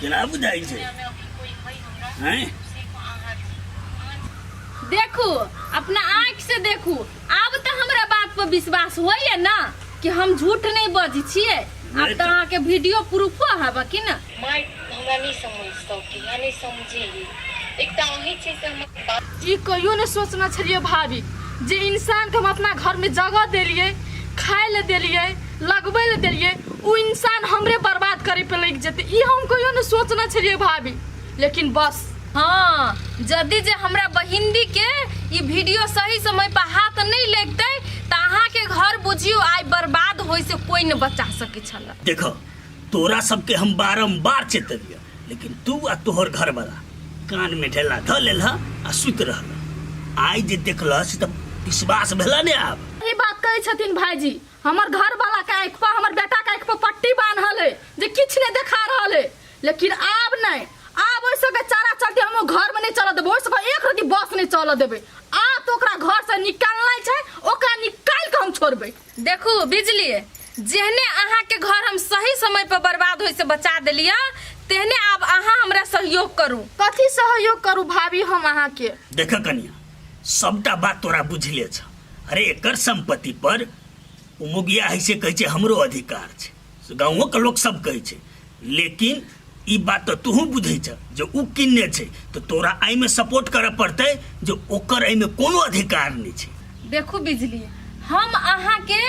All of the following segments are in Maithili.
केना बुझाइ छै हैं देखू अपना आँखि से देखू आब तऽ हमरा बात पर विश्वास होइए ना कि हम झूठ नहीं बजै छियै आब तऽ अहाँके वीडियो प्रूफो हब कि ना माय हमरा नहीं समझ सकी यहाँ नहीं समझे एकटा अहीं छी से हमर बात ई कहियो ने सोचने छलियै भाभी जे इंसानके हम अपना घरमे जगह देलियै खाय लए देलियै लगबै लए देलियै ओ इंसान हमरे बर्बाद करे पे लागि जेतै ई हम कहियो ने सोचने छलियै भाभी लेकिन बस हाँ यदि जे हमरा बहिंदी के ई वीडियो सही समय पर हाथ नहीं लगतै तऽ अहाँके घर बुझियौ आइ बर्बाद होय से कोई नहीं बचा सकै छल देखो तोरा सबके हम बारम्बार चेतलियऽ लेकिन तू आ तोहर घरवाला कान में ढेला धऽ लेलह आ सुति रहल आइ जे देखलह से तऽ विश्वास भेलह ने आब ई बात कहै छथिन भाईजी हमर घर वाला के आँखि पर हमर बेटा के आँखि पर पट्टी बान्हल है जे किछु नहि देखा रहल है लेकिन आब नहि आब ओहि सबके चारा चलते हम घर में नहीं चलऽ देबै ओहि सबके एक रति बस नहीं चलऽ देबै आब तऽ ओकरा घर से निकालना छै ओकरा निकालि कऽ हम छोड़बै देखू बिजली जेहने अहाँके घर हम सही समय पर बर्बाद होय से बचा देलियै तेहने आब अहाँ हमरा सहयोग करू कथी सहयोग करू भाभी हम अहाँके देख कनिया सबटा बात तोरा बुझले छ अरे एकर संपत्ति पर ओ मुगिया है से कहै छै हमरो अधिकार छै गाँवो के लोक सब कहै छै लेकिन ई बात तऽ तूहू बुझै छ जे उ किन्ने छै तऽ तोरा एहिमे सपोर्ट करऽ पड़तै जे ओकर एहिमे कोनो अधिकार नहि छै देखू बिजली हम अहाँके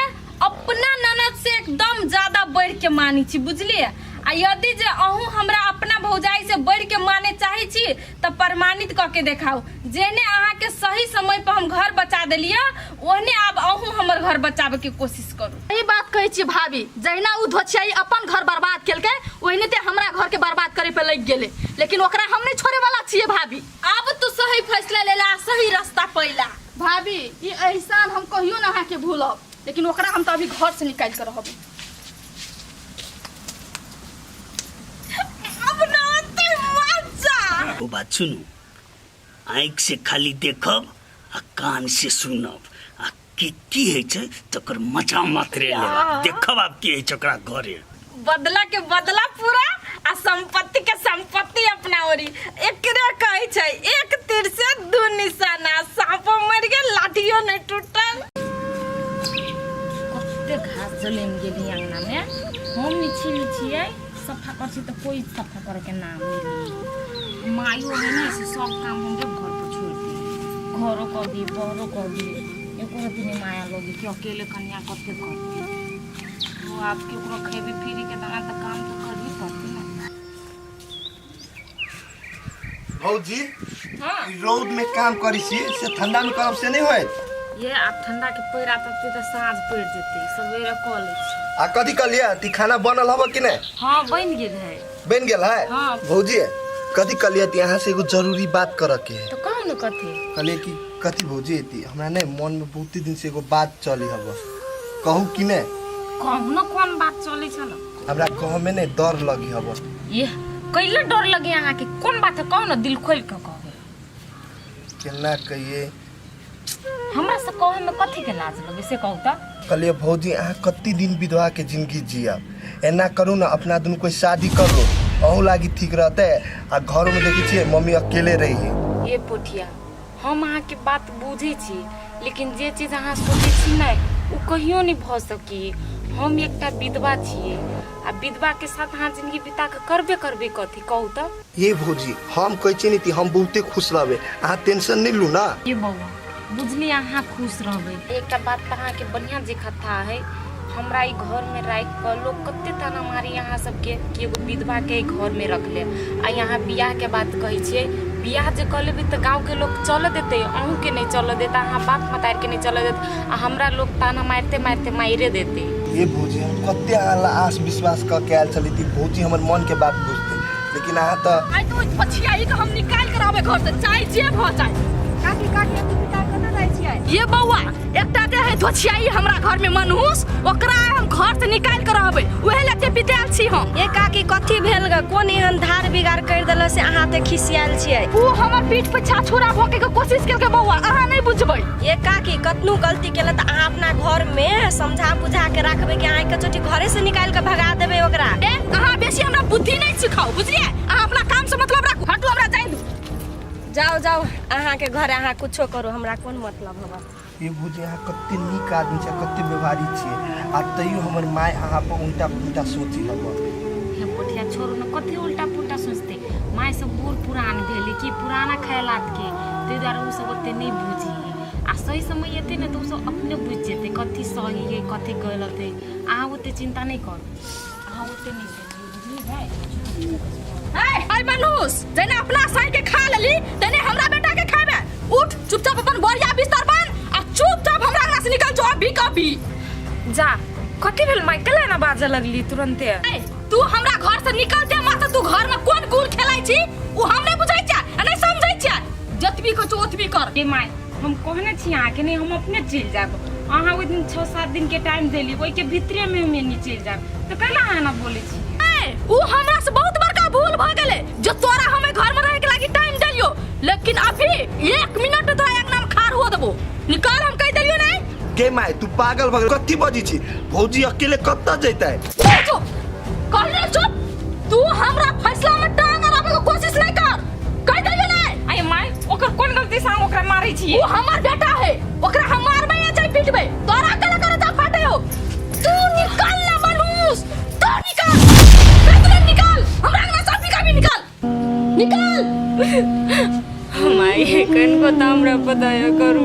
अपना ननद से एकदम ज्यादा बढ़ि के मानै छी बुझलियै आ यदि जे अहूँ हमरा अपना भौजाई से बढ़ि के माने चाहै छी तऽ प्रमाणित कऽ के देखाउ जेहने अहाँके सही समय पर हम घर बचा देलियै ओहने आब अहूँ हमर घर बचाबे के कोशिश करू सही बात कहै छी भाभी जहिना उ धोछियाई अपन घर बर्बाद केलकै ओहिने ते हमरा घर के बर्बाद करे पे लग गेलै लेकिन ओकरा हम नहीं छोड़े वाला छियै भाभी आब तू सही फैसला लेला सही रास्ता पैला भाभी ई एहसान हम कहियो ना अहाँके भूलब लेकिन ओकरा हम तऽ अभी घर से निकालि के रहब अब ना ओते मजा ओ बात सुनू आँखि से खाली देखब आ कान से सुनब आ की की होइ छै तकर मजा मात्रे लेब देखब आब की होइ छै ओकरा घरे बदला के बदला पूरा आ संपत्ति के संपत्ति अपना ओरी एकरे कहै छै एक तीर से दू निशाना सांपो मरि गेल लाठियो नहि टूटल कते घास जलमि गेली अङ्गनामे हम नहि छिल छियै सफा कर छी तऽ कोइ सफा करैके नाम नहि ली माइयो है ने से सब काम हमरे घर पर छोड़ि दी घरो कर दी बहरो कर दी एको रत्ती नहि माया लगी कि अकेले कनिया कते करती वो आपके ओकरो खेबी फिरी के दाना तऽ काम तऽ करही पड़ती ने भौजी हाँ ई रौद में काम करी छी से ठंडा में करब से नहीं होयत ये आब ठंडा के पैर आतते तऽ साँझ पड़ि जेतै सवेरे कऽ लै छी आ कथी कहलियै ती खाना बनल हब कि नहीं हाँ बनि गेल है बन गेल है हाँ। भौजी कथी कहलियै ती अहाँ से एगो जरूरी बात करऽ के है तऽ कहू ने कथी कहलियै कि कथी भौजी ती हमरा नहीं मन में बहुत दिन से एगो बात चली हब कहू कि नहीं कहू ने कोन बात चलै छल हमरा कह में नहीं डर लगी हब ये कैला डर लगे अहाँके कोन बात है कहू ने दिल खोलि कऽ कहबै केना कहिए हमरा से कहै में कथी के लाज लगे से कहू तऽ कहलिए भौजी अहाँ कते दिन विधवा के जिंदगी जियब एना करू ना अपना दुनू कोई शादी कर लो अहूँ लागी ठीक रहते आ घरों में देखै छियै मम्मी अकेले रही है ये पोठिया हम अहाँके बात बुझै छी लेकिन जे चीज अहाँ सोचै छी ने ओ कहियो नहि भऽ सकी हम एकटा विधवा छियै आ विधवा के साथ अहाँ जिंदगी बिता कऽ करबे करबै कथी कहू तऽ ये भौजी हम कहै छियै ने कि हम बहुते खुश रहबै अहाँ टेंशन नहि लू ना ये बौआ बुझली अहाँ खुश रहबै एकटा बात तऽ अहाँके बढ़िआँ जे कथा है हमरा ई घरमे राखि कऽ लोक कते ताना मारी अहाँ सबके कि एगो विधवाके घरमे रखले आ यहाँ बियाहके बात कहै छियै बियाह जे कऽ लेबै तऽ गाँवके लोक चलऽ देतै अहूँके नहि चलऽ देत अहाँ बाप मतारिके नहि चलऽ देत आ हमरा लोक ताना मारिते मारिते मारिए देतै ये भौजी हम कते अहाँ ला आस विश्वास कऽ के आयल छली कि भौजी हमर मन के बात बुझतै लेकिन अहाँ तऽ आइ तो पछियाई के हम निकाल के रहबे घर से चाहे जे भऽ जाए काकी काकी एते पिता कतऽ जाइ छियै ये बौआ एकटा जे है धोछियाई हमरा घर में मनहूस ओकरा हम घर से निकाल के रहबे उहे लेते पिटायल छी हम ए काकी कथी भेल ग कोन एहन धार बिगाड़ कर देलो से अहाँ ते खिसियाल छियै ऊ हमर पीठ पर छाछुरा भोके के कोशिश केलकै बौआ अहाँ नहीं बुझबै ए काकी कतनो गलती केला तऽ अहाँ अपना घर में समझा बुझा के राखबै कि अहाँ के चोटी घरे से निकाल के भगा देबै देबै ओकरा। ए, अहाँ बेसी हमरा बुद्धि नहीं सिखाओ, बुझलिए? अहाँ अपना काम से मतलब राखू, हटू, हमरा जाय दू। जाओ जाओ, अहाँके घर, अहाँ कुछो करू, हमरा कोन मतलब हबऽ। ये भौजी, अहाँ कते नीक आदमी छै, कते व्यवहारी छियै, आ तैयो हमर माय अहाँ पर उल्टा पुल्टा सोची हबऽ। हे पोठिया, छोड़ू ने, कथी उल्टा पुल्टा सोचते? माय सब बूढ़ पुरान भेलै कि पुराना ख्यालात के, ताहि दुआरे ओ सब ओते नहि बुझी। आ सही समय एतै ने तऽ ओ सब अपने बुझि जेतै कथी सही है, कथी गलत है। अहाँ ओते चिंता नहि करू, अहाँ ओते नहि सोचियौ, बुझली भाय? ए, अय मनुष, जेना अपना साई के खा लेली तेने हमरा बेटा के खाबे। उठ, चुपचाप अपन बोरिया बिस्तर बांध आ चुपचाप हमरा अंगना से निकल जो अभी कभी। जा, कथी भेल माय, केला ना बाजऽ लगली तुरन्ते? ए, तू हमरा घर से निकलते मात्र तू घर में कोन गुल खेलाई छी उ हम नहीं बुझै छियै आ नहीं समझै छियै। जतबी कहै छौ ओतबी कर। ए माय, हम कहने छी अहाँके नहि, हम अपने चलि जायब। अहाँ ओहि दिन 6-7 दिनके टाइम देली, ओहिके भीतरेमे हम एनी चलि जायब, तऽ कैला अहाँ एना बोलै छी? ए, उ हमरा से बहुत बड़का भूल भ गेलै जो तोरा हमें घर में रहे के लागी टाइम देलियो, लेकिन अभी 1 मिनट तोरा अंगना में खाड़ हो देबो। निकाल, हम कह देलियो नहीं। गे माय, तू पागल भऽ गेल? कथी बजै छी? भौजी अकेले कतऽ जैतै? ए, चुप कहलियो, चुप। तू हमरा फैसला में टांग अड़ाबे के कोशिश नहीं कर, कह देलियो नहीं। अरे माय, ओकर कोन गलती से हम ओकरा मारै छियै? वो हमर बेटा है, ओकरा हम मारबै या चाहे पीटबै, तोरा केना करे ता फाटे हो। तू निकाल ना मनूस, तू निकाल, कह देलियो निकाल, हमरा अंगना से अभी कभी निकाल, निकाल। माय, कनको तऽ हमरा पर दया करू।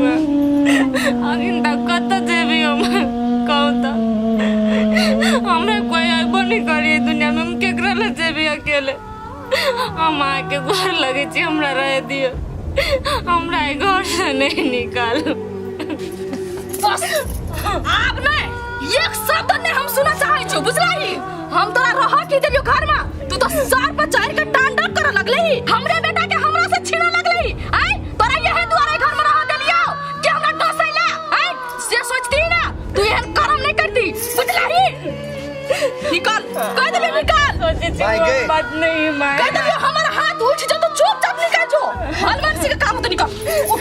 अखन तक कतऽ जेबै हम, कहू तऽ? हमरा कोइ अयबो नहि करी दुनियामे, हम केकरा लग जेबै अकेले? हम अहाँके गोर लगै छी, हमरा रहै दियौ, हमरा एहि घरसँ नहि निकालू। बस, आब नहीं एक शब्द नहीं हम सुनना चाहे छु, बुझलही? हम तोरा रह की देलियो घर में, तू तो सर पर चढ़ के तांडव करे लगलही, हमरे बेटा के हमरा से छीने लगलही। आय तोरा यही दुआरे घर में रह देलियो कि हमरा डसैला? आय से सोचती ना तू एहन कर्म नहीं करती, बुझलही? निकाल, कह देलियो निकाल। सोचै छी माय वो गे। बात नहीं माय। कह देलियो हमर हाथ उठ जो तो चुपचाप निकाल जो, हनुमान सिंह के काम तो निकाल, उठ।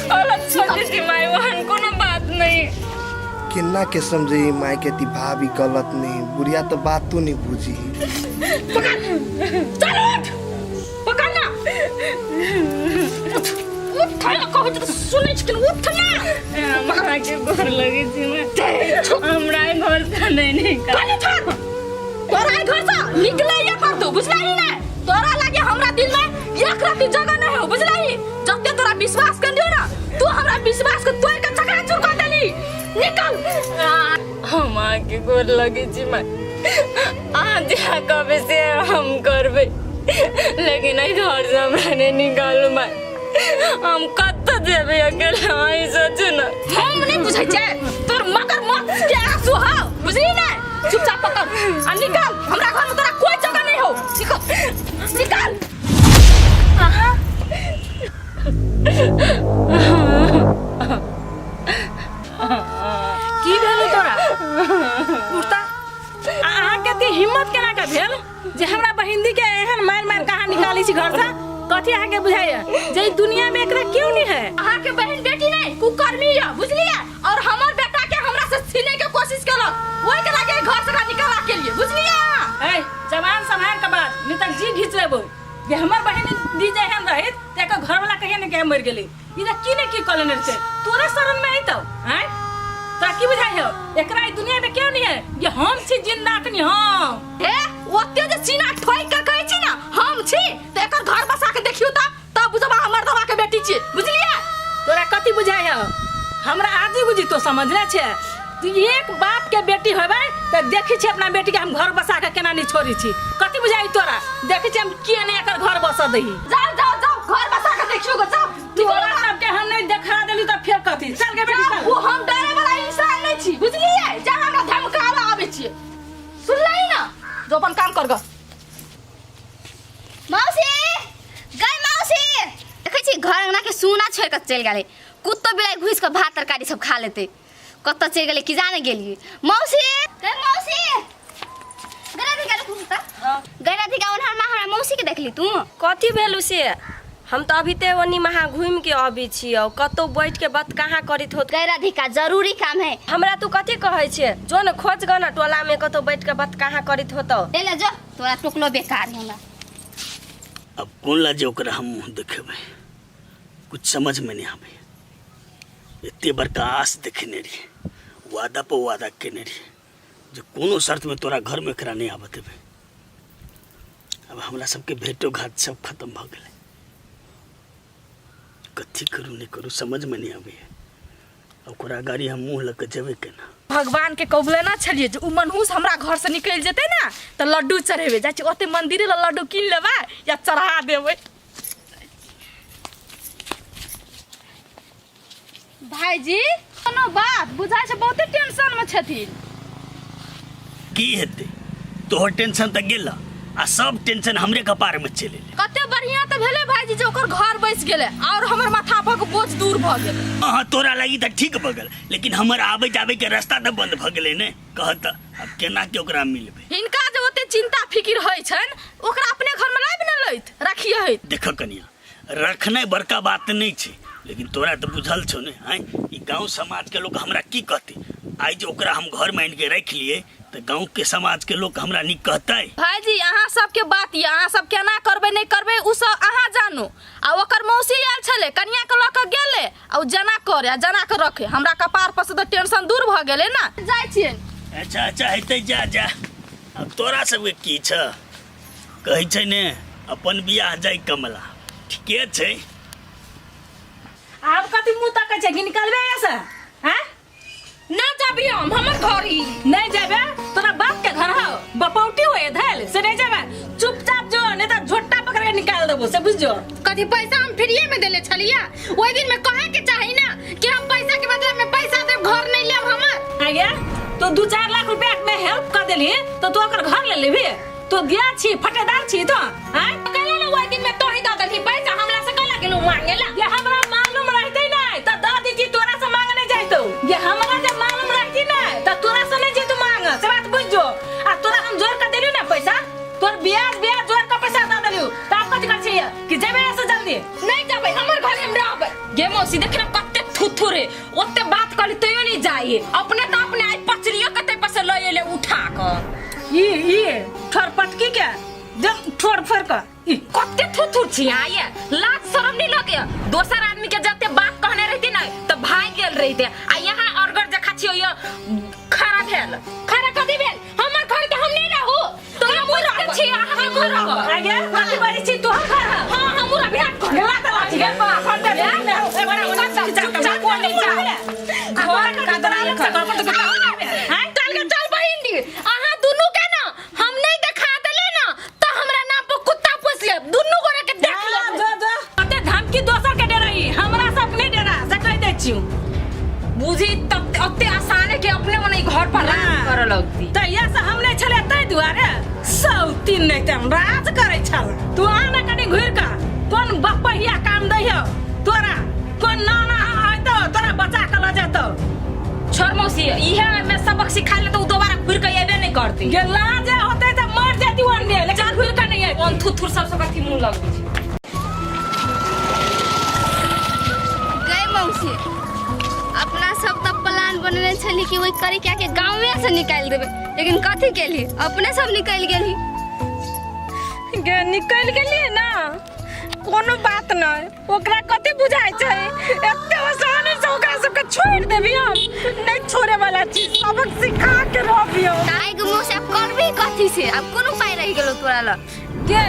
गलत सोचै छी माय, ओहन कोनो बात नहीं। केना के समझे माय के ती भाभी गलत नहीं, बुढ़िया तो बातो नहीं बुझी। पकड़, चल उठ, पकड़ ना, उठ उठ, ना कहै छी तऽ सुनै छी कि उठ ना। हम अहाँके गोर लगै छी माय, हमरा एहि घरसँ नहि निकाल। कहली छोड़, तोरा एहि घर से निकले ये पड़तौ, बुझलही ने? तोरा लागे हमरा दिल में एक रत्ती जगह नहीं हो, बुझलही? जते तोरा विश्वास कर लियो ना, तू हमरा विश्वास के तोड़ के चकनाचूर कर देली। निकल। हम अहाँके गोर लगै छी माय, अहाँ जहाँ कहबै से हम करबै, लेकिन एहि घरसँ हमरा नहि निकालू माय। हम कतऽ जेबै अकेले, अहीं सोचू ने। हम नहीं बुझै छियै तोर मगरमच्छ के आंसू हौ, बुझली ने? चुपचाप पकड़ आ निकाल, हमरा घर में तोरा कोई जगह नहीं हो, निकल निकाल। की भेल तोरा? उठता, अहाँके एते हिम्मत केना के भेल जे हमरा बहिंदी के एहन मारि मारि के अहाँ निकालै छी घरसँ? कथी अहाँके बुझाइया जे ई दुनिया में एकरा क्यों नहीं है? अहाँ के बहन बेटी नहीं कुकर्मी है, बुझलिए? और हमर बेटा के हमरा से छीने के कोशिश केलक, ओहि के लागे घर से निकाला के लिए, बुझलिए? ए जवान सम्हार के बात, नहीं तक जी घींच लेबो। जे हमर बहिन दी जे एहन रहित त एकर घरवाला कहिया ने कहिया मरि गेलै। ई त की ने की कऽ लेने रहतै, तोरे शरण में अइतौ? आँय, तोरा की बुझाइ हौ एकरा ई दुनिया में क्यों नहीं है जे हम छी जिंदा अखनी हम? हे, ओते जे सीना ठोक के कहै छी ना हम छी, त एकर घर बसा के देखियो त तब बुझबा हमर दवा के बेटी छी, बुझलिए? तोरा कथी बुझाइ हौ? हमरा आजी बुझी तो समझले छे। तू एक बाप के बेटी होबे त देखी छी अपना बेटी के हम घर बसा के केना नहीं छोड़ी छी। कथी बुझाइ तोरा? देखी छी हम किए नहीं एकर घर बसा दही। जाओ जाओ जाओ, घर बसा के देखियो गो, जाओ। तोरा सबके हम नहीं देखा देली त फेर कथी? चल गे बेटी चल। वो हम डरे वाला इंसान नहीं छी, बुझलिए? जा हमरा धमकावा आबै छी, सुनलही ना? जो अपन काम कर ग। मौसी गई मौसी, देखै छी घर अंगना के सोना छोड़ के चलि गेलै, कुत्तो बिलाइ घुसि कऽ भात तरकारी सब खा लेतै। कतऽ चलि गेलै कि जाने गेलियै। मौसी गई मौसी, गई राधिका, रुकू तऽ। गई राधिका, ओनहर माँ हमरा मौसी के देखली तू? कथी भेलू से? हम तऽ अभी ते ओनी महा घूमि के अबै छियौ, कतौ बैठ के बात कहाँ करैत होत। गई राधिका, जरूरी काम है। हमरा तू कथी कहै छे? जो ने खोज ग न टोला में कतौ बैठ के बात कहाँ करैत होतौ। ले ले जो, तोरा टोकलो बेकार है हमरा। अब कोन ला जे ओकरा हम मुँह देखेबै, कुछ समझ में नहीं आबै। एते बड़का आस देखने रहियै, वादा पर वादा केने रहियै जे कोनो शर्त में तोरा घर में एकरा नहीं आबऽ देबै। अब हमरा सबके भेंटो घाट सब खत्म भऽ गेलै। कथी करू नहीं करू समझ में नहीं आबैया। ओकरा गाड़ी हम मुँह लऽ कऽ जेबै केना? भगवान के कबुले ना छलिए जे उ मनहूस हमरा घर से निकलि जेतै ना तऽ लड्डू चढ़ेबै। जाइ छी ओते मंदिरे लऽ लड्डू कीन लेबै या चढ़ा देबै। भाईजी कोनो बात बुझाइ छै, बहुते टेंशन में छथिन। की हेतै, तोहर टेंशन तऽ गेल आ सब टेंशन हमरे कपार में चलि एलै। कते बढ़िया तऽ भेलै भाईजी जे ओकर घर बसि गेलै और हमर माथा पर के बोझ दूर भऽ गेलै। हाँ, तोरा लागी तऽ ठीक भऽ गेल, लेकिन हमर आबै जाबै के रास्ता तऽ बंद भऽ गेलै ने। कह तऽ अब केना के ओकरा मिलबै? हिनका जे ओते चिंता फिकिर होइ छनि ओकरा अपने घर में लाबि ने लैत राखिए होइत। देख कनिया, रखनाइ बड़का बात नहीं छै, लेकिन तोरा तऽ बुझल छौ ने, आँय ई गाँव समाज के लोग हमरा की कहतै? आइ जे ओकरा हम घर में आनि के राखि लिए तऽ गाँव के समाज के लोग हमरा नीक कहतै? भाईजी अहाँ सबके बात यऽ, अहाँ सब केना करबै नहीं करबै उ सब अहाँ जानू। आ ओकर मौसी आयल छलै, कनिया के लऽ के गेलै आ उ जना करे आ जना के रखे, हमरा कपार पर से तऽ टेंशन दूर भऽ गेलै ना। जाइ छियनि। अच्छा अच्छा हेतै, जा जा। अब तोरा सबके की छ, कहै छै ने अपन बियाह जाय कमला, ठीके छै। आब कथी मुँह तकै छै कि निकलबे यहाँ से? हैं? ना जाबी हम, हमर घर ही। नहीं जाबे, तोरा बाप के घर हौ, बपौटी होए धैल से नहीं जाबे। चुपचाप जो, नहीं तो झोटा पकड़ के निकाल देबो से बुझ जो। कथी पैसा हम फ्रीए में देले छलिया ओहि दिन में कहे के चाही ना कि हम पैसा के बदला में पैसा देब, घर नहीं लेब हमर। आ गया तो 2-4 लाख रुपया में हेल्प कर देली तो तू ओकर घर ले लेबी? तो गया छी फटेदार छी तो हैं? कहला ना ओहि दिन में तोही दऽ देलही पैसा, हमरा से कहला गेलू मांगेला। ये हमरा मालूम रहते नहीं तो दऽ देती, तोरा से मांगने जाइतो। ये हमरा जब मालूम रहती नहीं तो तोरा से नहीं जैतो मांग, से बात बुझ जो। आ तोरा हम जोड़ के देलियो ना पैसा, तोर ब्याज ब्याज जोड़ के पैसा दऽ देलियो, त आब कथी करै छियै कि जेबे ऐसे जल्दी? नहीं जेबै, हमर घर हम रहबै। गे मौसी देख ना कते थुथुर है, ओते बात कहली तैयो नहीं जाइए। अपने तो अपने आई पचरियो कते पैसा लऽ एले उठा कऽ। ई ठोर पटकी के जब ठोर फोड़ के ई कते थुथुर छी अहाँ ये, लाज शरम नहीं लगे? दोसर आदमी के जते बात कहने रहती ना तो भाग गेल रहते, आ यहाँ अरगर जखा छियो ये खड़ा भेल। खड़ा कथी भेल? हमर घर के हम नहीं रहू। तो हम रहब छी, अहाँ हमहूँ रहब। आ गे, कथी बाजै छी? तोहर घर है? हाँ, हमहूँ रहब। भेट कर। गेला तऽ लाठी गे, घर तऽ भेट नहि हो। बड़ा चुपचाप कोन नहीं जा। घर का दलाल से घर पर तऽ गेला हो जाबे। हैं? चल गे, चल बहिन दी। अहाँ दुनू के ना हम नहीं देखा देले ना तो हमरा नाम पर कुत्ता पोस लेब, दुनू गोरे के देख लेब। जो, जो। कते धमकी दोसर के डराई, हमरा सब नहीं डरा, से कहि दै छियौ। बुझी तब ओते आसान है कि अपने मने घर पर राज करऽ लगती। तऽ इएह से हम नहीं छलै ताहि दुआरे सौ तीन नहीं तऽ हम राज करै छल। तू आ ना कनि घुरि कऽ, कोन बपहिया काम दै हौ तोरा, कोन नाना अयतौ तोरा बचा कऽ लऽ जेतौ। छोड़ मौसी, इहे में सबक सिखा ले तो दोबारा घुरि कऽ एबे नहीं करती। गे लाज होतै तऽ मर जेती ओन्ने, लेकिन घुरि कऽ नहीं अयतै। ओन थुथुर सब सब कथी मुँह लगबै छै। गए मौसी, अपना सब तऽ प्लान बनेने छली कि ओहि करिका के गाँवे से निकालि देबै, लेकिन कथी केली अपने सब निकलि गेली। गे निकलि गेली ना, कोनो बात नहीं, ओकरा कथी बुझाइ छै? एते आसानी से ओकरा सबके छोड़ि देबी हम? नहीं छोड़े वाला चीज, सबक सिखा के रहबी हम। आइ गे मौसी, आब करबी कथी से? आब कोन उपाय रहि गेलो तोरा लग? गे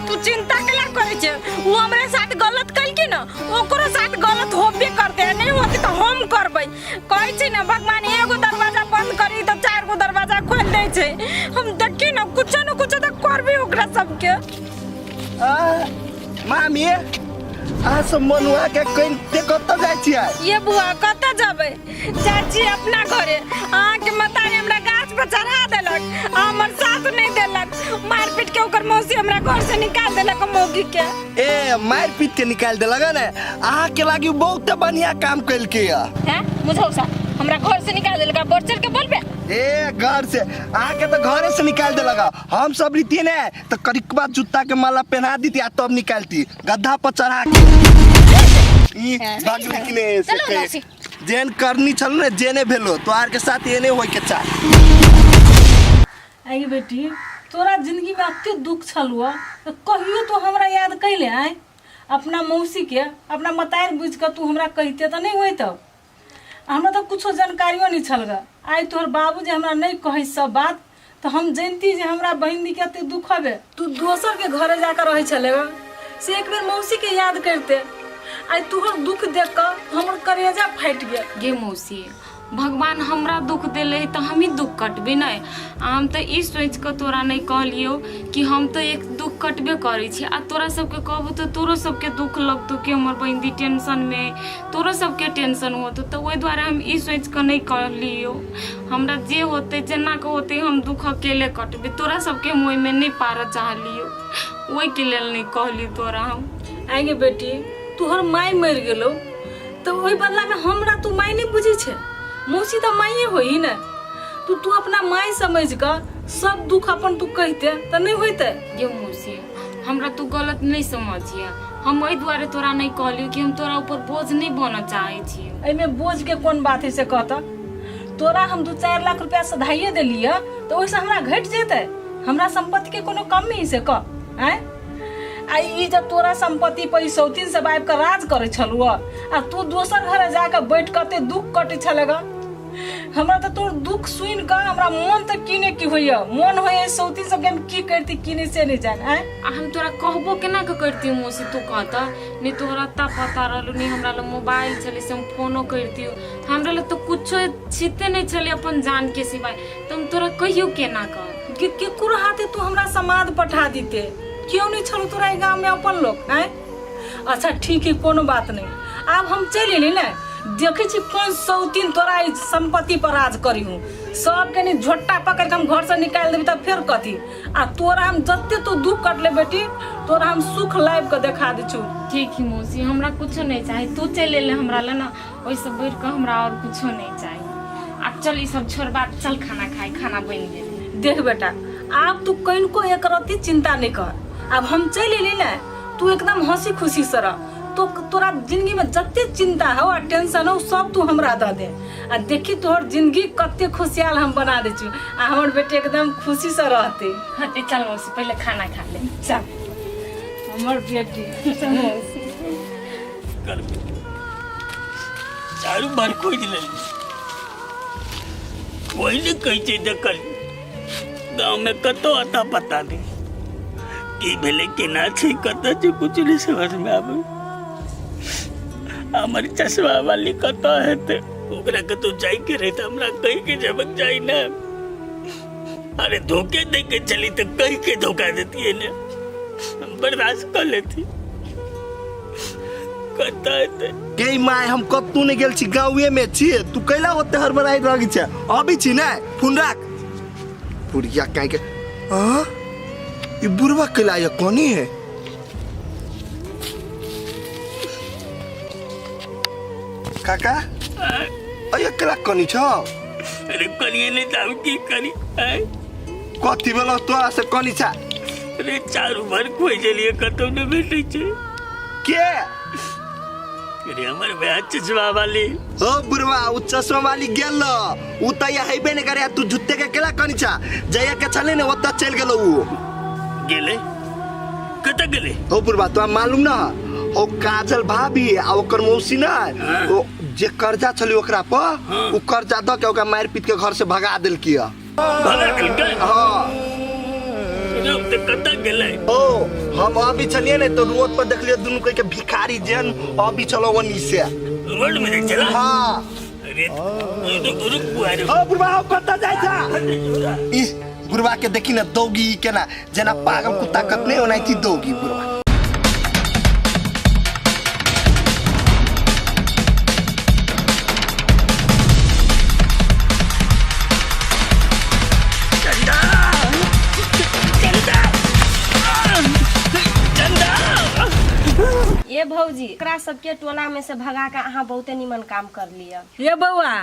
तू चिंता केला करै छै? उ हमरे साथ गलत कलकी ना, ओकरो साथ गलत होबे करते, नहीं होते तो हम करबै। कहै छै ना भगवान एगो दरवाजा बंद करी तो 4 गो दरवाजा खोल दै छै। हम देखी ना कुछो न कुछो तो करबी ओकरा सबके। आ, मामी, अहाँ सब मनुआ के कनिते कतऽ जाइ छियै? ये बुआ कतऽ जेबै? जाइ छी अपना घरे। अहाँके मतारी हमरा गाछ पर चढ़ा देलक आ हमर साथ नहीं देलक, मारि पीट के ओकर मौसी हमरा घर से निकाल देलक मौगी के। ए मारि पीट के निकाल देलक ने, अहाँ के लागी बहुत बढ़िया काम कलके या। हैं मुझौसा हमरा घर से निकाल देलक, बढ़ चढ़ के बोलबे। ए घर से आके तो घरे से निकाल देलक। हम सब रीति ने तो करिकबा जूता के माला पहना दीती आ तब निकालती गद्दा पर चढ़ा के। ई भगली कि ने से चलू कहे। मौसी। जेन करनी छल ने जेने भेलो तोहार के साथ एने होय के चाही। आगे बेटी तोरा जिंदगी में अते दुख छलुआ तो कहियो तू हमरा याद कैले आय? अपना मौसी के अपना मतार बुझ के तू हमरा कहते तो नहीं होइत। हमरा तो कुछो जानकारियो नहीं छल ग। आइ तोहर बाबू जे हमरा नहीं कहै सब बात तो हम जानती जे हमरा बहिन के अते दुख हबे। तू दोसर के घरे जाकर रहै छले ग से एक बेर मौसी के याद करते। आइ तोहर दुख देख के हमर करेजा फाटि गेल। गे मौसी भगवान हमरा दुख देले है तो हम ही दुख कटबे नहीं। हम तो ई सोच के तोरा नहीं कहलियो कि हम तो एक दुख कटबे करै छी आ तोरा सबके कहबो तो तोरो सबके दुख लगतो कि हमर बहिन टेंशन में, तोरो सबके टेंशन होतो। तो ओहि दुआरे हम ई सोच के नहीं कहलियो। हमरा जे होते जेना के होते हम दुख अकेले कटबे, तोरा सबके हम ओहिमे नहीं पारऽ चाहलियो, ओहिके लेल नहीं कहलियो तोरा हम। आगे बेटी तोहर माय मरि गेलो तो ओहि बदला में हमरा तू माय नहीं बुझी छे, मौसी तो माये होई ने। तू तू अपना माय समझ के सब दुख अपन तू कहते तो नहीं होते। गे मौसी हमरा तू गलत नहीं समझिए, हम एहि दुआरे तोरा नहीं कहलियो कि हम तोरा ऊपर बोझ नहीं बनऽ चाहै छी। एहिमे बोझ के कोन बात है से कहता? तोरा हम 2-4 लाख रुपया सधाइए देलिए तो ओहिसँ हमरा घटि जेतै? हमरा संपत्ति के कोनो कमी है से कह? आँय आ ई जब तोरा संपत्ति पर ई सौतीन सब आबि कऽ राज करै छलुआ आ तू दोसर घरे जाके बैठ कऽ एते दुख कटै छलै ग। हमरा तऽ तोर दुख सुनि कऽ हमरा मोन तऽ की ने की होइए, मोन होइए सौतीन सबके हम की करती की नहि से नहि जान। आँय आ हम तोरा कहबो केना के करती मौसी तू कहता नहीं तोहरा अता पता रहलू, नहीं हमरा लग मोबाइल छलै से हम फोनो करतियो, हमरा लग तो कुछो छिते नहीं छलै अपन जान के सिवाय, तो हम तोरा कहियो केना कह कि केकरो हाथे तू हमरा समाद पठा दीते? क्यों नहीं छलो तोरा एहि गाँव में अपन लोग? आँय अच्छा ठीक है कोनो बात नहीं, आब हम चलि एली ने देखै छी कोन सौतीन तोरा एहि संपत्ति पर राज करी हूँ। सबके नि झोटा पकड़ के हम घर से निकालि देबी तब फेर कथी। आ तोरा हम जते तू दुख कटले बेटी तोरा हम सुख लाबि के देखा दै छु। ठीक है मौसी हमरा कुछो नहीं चाही, तू चलि एले हमरा लए ना ओहिसँ बढ़ि कऽ हमरा और कुछो नहीं चाही। आब चल ई सब छोड़ बात, चल खाना खाइ, खाना बनि गेल। देख बेटा आब तू कनिको एक रत्ती चिंता नहीं कर, आब हम चलि एली ने तू एकदम हंसी खुशी से रह। तो तोरा जिंदगी में जते चिंता हो आ टेंशन हो सब तू हमरा दऽ दे आ देखी तोहर जिंदगी कते खुशहाल हम बना दै छु आ हमर बेटी एकदम खुशी से रहते। हाँ ते चल मौसी पहले खाना खा ले। चल हमर बेटी। चारू बार खोजि लेली कोई नहीं कहै छै देखल गाँव में कतौ अता पता नहीं की भेलै केना छै कतऽ छै कुछ नहीं समझ में आबै। हमर चश्मा वाली कतऽ हेतै? ओकरा कतौ जाइके रहै तऽ हमरा कहि के जेबक चाही ने। अरे धोखे दे के चली तऽ कहि के धोखा देतियै ने, हम बर्दाश्त कऽ लेती। कतऽ हेतै? गे my हम कतौ नहीं गेल छी, गाँवे में छी। तू कैला ओते हड़बड़ाइत रहै छै? अबै छी ने, फोन राख। बुढ़िया काहे के हाँ ई बुढ़वा कैला ये कोनी है? काका अये कैला कोनी छौ? अरे कनिए नहीं तऽ हम की करी? कथी भेलौ तोरा से कोनी छा? अरे चारू भर खोजलिए कतौ नहीं भेटै छै। के? अरे हमर वएह चश्मा वाली। ओ बुढ़वा उ चश्मा वाली गेल उ त या हेबे नहीं करे, तू झुत्ते के केला कनी छा? जइया के छले ने ओतऽ चलि गेलो उ। गेलै? कतऽ गेलै? ओ बुढ़वा तोरा मालूम ना ओ काजल भाभी आ ओकर मौसी ना ओ जे कर्जा छलै ओकरा पर उ कर्जा दऽ के ओकरा मारि पीट के घर से भगा देलकी है। भगा देलकै? हाँ। तऽ कतऽ गेलै? ओ हम अभी छलियै ने तो रोड पर देखलियै दुनू कोई के भिखारी जेन अभी चलो ओनी से। रोड में देख चला? हाँ। अरे रुक रुक बुआ रुक। ओ बुढ़वा हो कतऽ जाइ छा? ई बुढ़वा के देखी ने दौगी केना जेना पागल कुत्ता कतने ओनाहिते दौगी बुढ़वा। चंदा चंदा चंदा। ये भौजी एकरा सबके टोला में से भगा के अहाँ बहुते निमन काम कर लिअ ये बौआ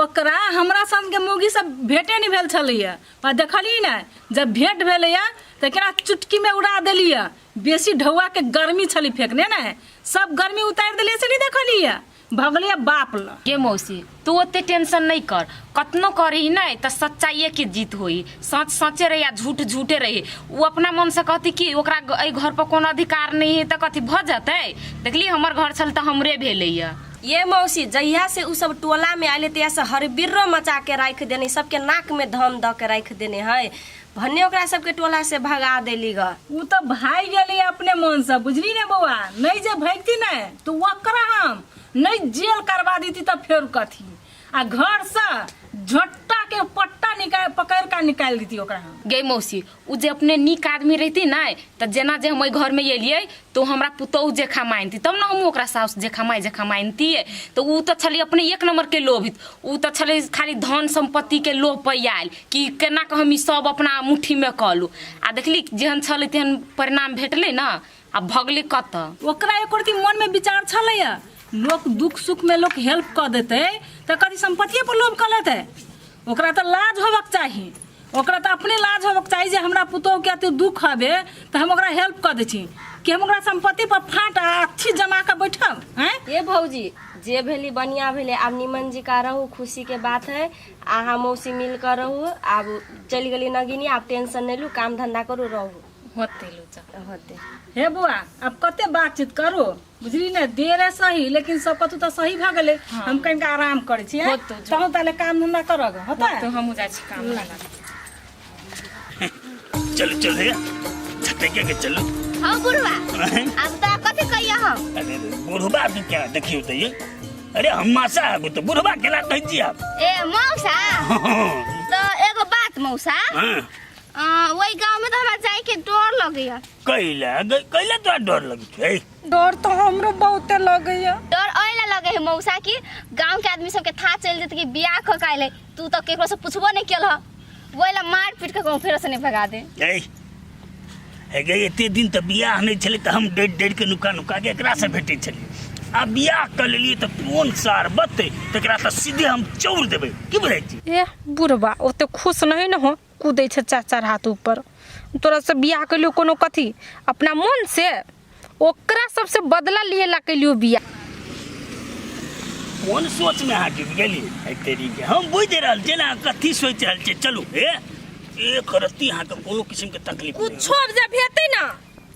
ओकरा हमरा संग के मौगी सब भेटे नहीं भेल छलैया आ देखली ने जब भेंट भेलैया तऽ केना चुटकी में उड़ा देलियै बेसी ढौआ के गर्मी छली फेंकने ने सब गर्मी उतारि देलियै से नहीं देखलियै भगलियै बाप ल गे मौसी तू ओते टेंशन नहीं कर कतनो करही नहीं तो सच्चाइए के जीत होई सच सचे रही आ झूठ झूठे रही वो अपना मन से कहती कि ओकरा एहि घर पर कोनो अधिकार नहीं है तो कथी भऽ जतै देखली हमर घर छल तऽ हमरे भेलैया ये मौसी जहिया से उ सब टोला में आयल तहिया से हरबिर्रो मचा के राखि देने सबके नाक में धम दऽ के राखि देने है भन्ने ओकरा सबके टोला से भगा देली ग उ तऽ भागि गेली अपने मन से बुझली ने बौआ नहीं जे भागती ने तो ओकरा हम नहीं जेल करवा देती तऽ फेर कथी आ घर से झोट्टा के पट्टा निकाल पकड़ के निकाल देती ओकरा हम गे मौसी उ जे अपने नीक आदमी रहती ने तऽ जेना जे हम ओहि घरमे एलियै तऽ ओ हमरा पुतोहु जेखा मानती तब ने हम ओकरा साउस जेखा माय जेखा मानतियै तऽ उ तऽ छलै अपने एक नम्बरके लोभित उ तऽ छलै खाली धन सम्पत्तिके लोभ पर आयल कि केना कऽ हम ई सब अपना मुट्ठीमे कऽ लू आ देखली जेहन छलै तेहन परिणाम भेटलै ने आ भगलै कतऽ ओकरा एको रति मनमे विचार छलैया लोक दुख सुखमे लोक हेल्प कऽ देतै तऽ कथी सम्पत्तिए पर लोभ कऽ लेतै ओकरा तऽ लाज होबक चाही ओकरा तऽ अपने लाज होबक चाही जे हमरा पुतोहुके एते दुख हबे तऽ हम ओकरा हेल्प कऽ दै छी कि हम ओकरा सम्पत्ति पर फाँट आ अच्छी जमा कऽ बैठब आँय ये भौजी जे भेली बढ़िया भेलै आब निमन जी का रहू खुशी के बात है अहाँ मौसी मिल कर रहू आब चलि गेली नगिनी आब टेंशन नहि लू काम धंधा करू रहू होते लूचा होते हे बौआ आब कते बातचीत करू बुझली ने देर है सही लेकिन सब कतौ तऽ सही भऽ गेलै हम कनिका आराम करै छी आँय? होतौ, जो। तहन ताले काम धंधा करग होता तो हमहूँ जाइ छी काम धंधा चलो चलो हे झटके के चलो हाँ बुढ़वा अब तोरा कथी कहिया हम अरे बुढ़बा तू क्या देखियो तो ये अरे हम मासा है तो बुढ़बा केला कहै छी आप ए मौसा तो एगो बात मौसा हाँ वही गांव में तो हमरा जाए के डर लगैया कैला कैला तोरा डर लगै छै डर तो हमरो बहुते लगैया डर ओहि ला लगे है मौसा कि गांव के आदमी सबके था चल जेतै कि बियाह क के आइले तू तो केकरो से पूछबो नहीं केलह ओहि ला मार पीट के कहूँ फेरो से नहीं भगा दे ए हे गे एते दिन तऽ बियाह नहि छलै तऽ हम डरि डरि के नुका नुका के एकरासँ भेटै छलियै आ बियाह कऽ लेलियै तऽ कोन सार बतै तकरा तऽ सीधे हम चौर देबै की बुझै छी ए बुढ़बा ओते खुश नहीं न हो कूदै छै चार चार हाथ ऊपर तोरा से बियाह कलियो कोनो कथी अपना मन से ओकरा सबसे बदला लिए ला कलियो बियाह कोन सोच में अहाँ डूबि गेलियै एहि तेरीके हम बुझि रहल छियै ने अहाँ कथी सोचि रहल छियै चलू हे एक रत्ती अहाँके कोनो किसिमके तकलीफ नहि कुछो जब हेतै ना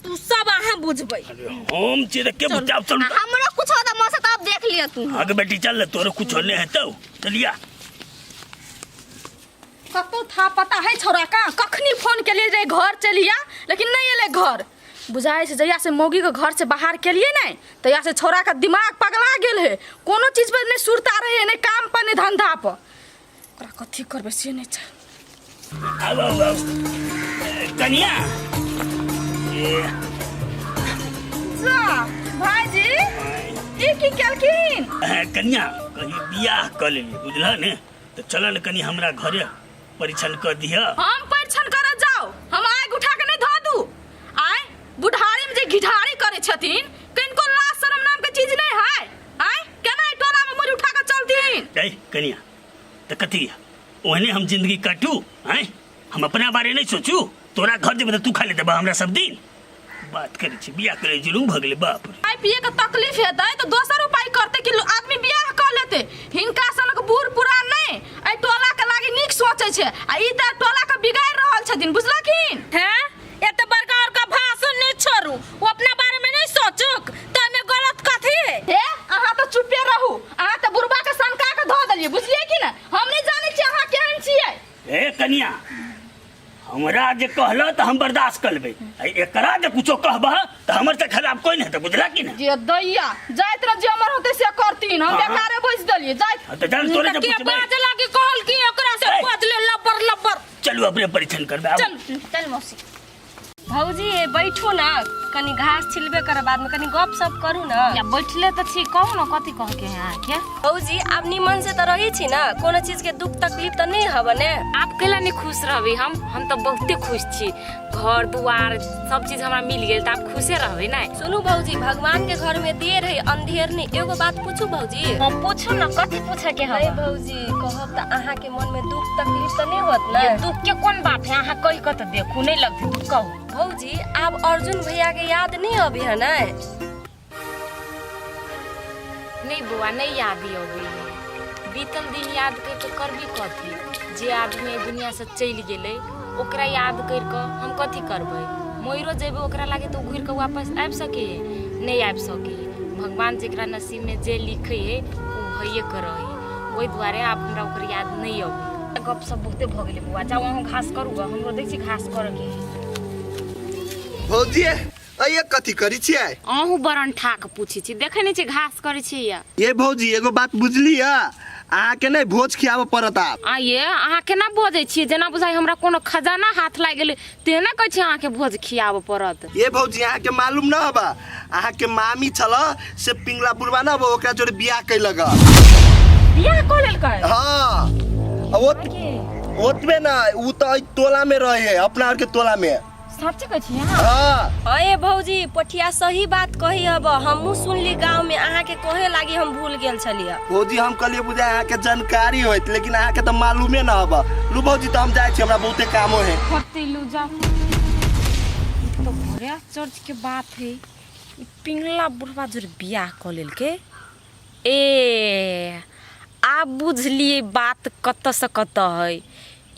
तू सब अहाँ बुझबै अरे हम छियै तऽ के बुझाब चलू आ हमरो कुछ हो त मौसा तब देख लिअ तू आगे बेटी चल ने तोरे कुछो नहि हेतौ चलिया कतौ था पता है छौड़ा का कखनी फोन केलिए रे घर चलिया लेकिन नहीं एलै घर बुझाइ छै जहिया से मौगी के घर से बाहर केलिए ने तहिया से छौड़ा के दिमाग पगला गेल है कोनो चीज पर नहीं सुरता रहे नहीं काम पर नहीं धंधा पर ओकरा कथी करबै से नहीं छै आउ आउ आउ कनिया ए, जा भाईजी ई की केलखिन कनिया कहीं बियाह कऽ लेलियै बुझलह ने तऽ चलऽ ने कनि हमरा घरे परीक्षण कऽ दिहऽ हम परीक्षण करऽ जाओ हम आगि उठा के नहीं धऽ दू आय बुढ़ारी में जे घिढारी करे छथिन किनको लाज शरम नाम के चीज नहीं है आय केना ई टोला में मुड़ी उठा के चलथिन ए कनिया तऽ कथी ओहने हम जिंदगी काटू आँय हम अपना बारे नहीं सोचू तोरा घर जेबै तऽ तू खा ले देबह हमरा सब दिन बात करै छी बियाह करै जुलूम भऽ गेलै बाप रे खाय पिए के तकलीफ हेतै तऽ दोसर उपाय करतै कि आदमी बियाह कऽ लेतै हिनका सनक बूढ़ पुरान नहि एहि टोला के लागी नीक सोचै छै आ ई तऽ टोला के बिगाड़ि रहल छथिन बुझलखिन हैं एते बड़का बड़का भाषण नहीं छोड़ू वो अपना बारे में नहीं सोचुक तो एमे गलत कथी है हे अहाँ तऽ चुपे रहू अहाँ तऽ बुढ़बा के सनका के धऽ देलियै बुझलियै कि ने हम नहि जानै छियै अहाँ केहन छियै ए कनिया हमरा जे कहल तऽ हम बर्दाश्त कर लेबै आ एकरा जे कुछो कहबह तऽ हमर से खराब कोई नहीं हेतै बुझला कि नहीं जे दैया जाइत रह जे हमर होतै से करतीन हम हाँ। बेकारे बैस देलियै जाइत हाँ, तऽ जान तोरे जे के पुछबै बाजे लागी कहल की ओकरा से ए। बदले लबर लबर चलू अपने परीक्षण करबै आबू। चल चल मौसी भौजी ए बैठू ना, कनी घास छिलबे करब, बाद में कनी गप सप करू ना। या बैठले तऽ छी, कहू ने कथी कह के है अहाँके? भौजी आब निमन से तऽ रही छी ना, कोनो चीज के दुख तकलीफ तऽ नहीं हब ने? आप कैला नहीं खुश रहबै? हम तऽ बहुते खुश छी, घर दुआर सब चीज हमरा मिल गेल, तऽ आप खुशे रहबै ने। सुनू भौजी, भगवान के घर में देर है अंधेर नहीं। एगो बात पूछू भौजी? हम पूछू ना, कथी पूछे के नहीं है? भौजी, कहब तऽ अहाँ के मन में दुख तकलीफ तऽ नहीं होत ना? ये दुख के कोन बात है, अहाँ कहि कऽ तऽ देखू, नहीं लगतै दुख, कहू। भौजी आब अर्जुन भैया के याद नहीं अभी है ना? नहीं बौआ, नहीं याद अबै है। बीतल दिन याद कर के करबी कथी? जे आदमी एहि दुनिया से चलि गेलै ओकरा याद कर कऽ हम कथी करबै? मरियो जेबै ओकरा लागे तऽ घुरि कऽ वापस आबि सकै है? नहि आबि सकै है। भगवान जकरा नसीबमे जे लिखै है ओ भइए कऽ रहै है। ओहि दुआरे आब हमरा ओकर याद नहि अबै। गप सब बहुते भऽ गेलै बौआ, जाउ अहूँ घास करू गऽ, हमरो दै छी घास करऽके है। भौजी अइये कथी करै छियै? अहूँ बड़ ठाक पूछै छी, देखै नहि छी घास करै छियै या। ये भौजी एगो बात बुझली है, अहाँके नहि भोज खियाबऽ पड़त आब। आइये अहाँ केना बजै छियै, जेना बुझाइ हमरा कोनो खजाना हाथ लागि गेलै तेना कहै छियै अहाँके भोज खियाबऽ पड़त। ये भौजी अहाँके मालूम न हबा, अहाँके मामी छल से पिंगला बुढ़वा न हबा, ओकरा जोड़े बियाह कैलक। बियाह कऽ लेलकै? हाँ, ओतबे ना, उ तऽ एहि टोला में रहे है, अपना आर के टोला में। सच कहै छी अहाँ? हाँ। अरे भौजी पोठिया सही बात कही हब, हमहूँ सुनली गाँव में, अहाँके कहे लागी हम भूल गेल छलियै। भौजी हम कहलियै बुझाय अहाँके जानकारी होइत, लेकिन अहाँके तऽ मालूमे न हबा। लू भौजी तऽ हम जाइ छी, हमरा बहुते कामो है। होतै लू जाउ। ई तऽ बड़े आश्चर्य के बात है, ई पिंगला बुढ़वा जोर बियाह कऽ लेलकै। ए आब बुझलियै बात कतऽसँ कतऽ है।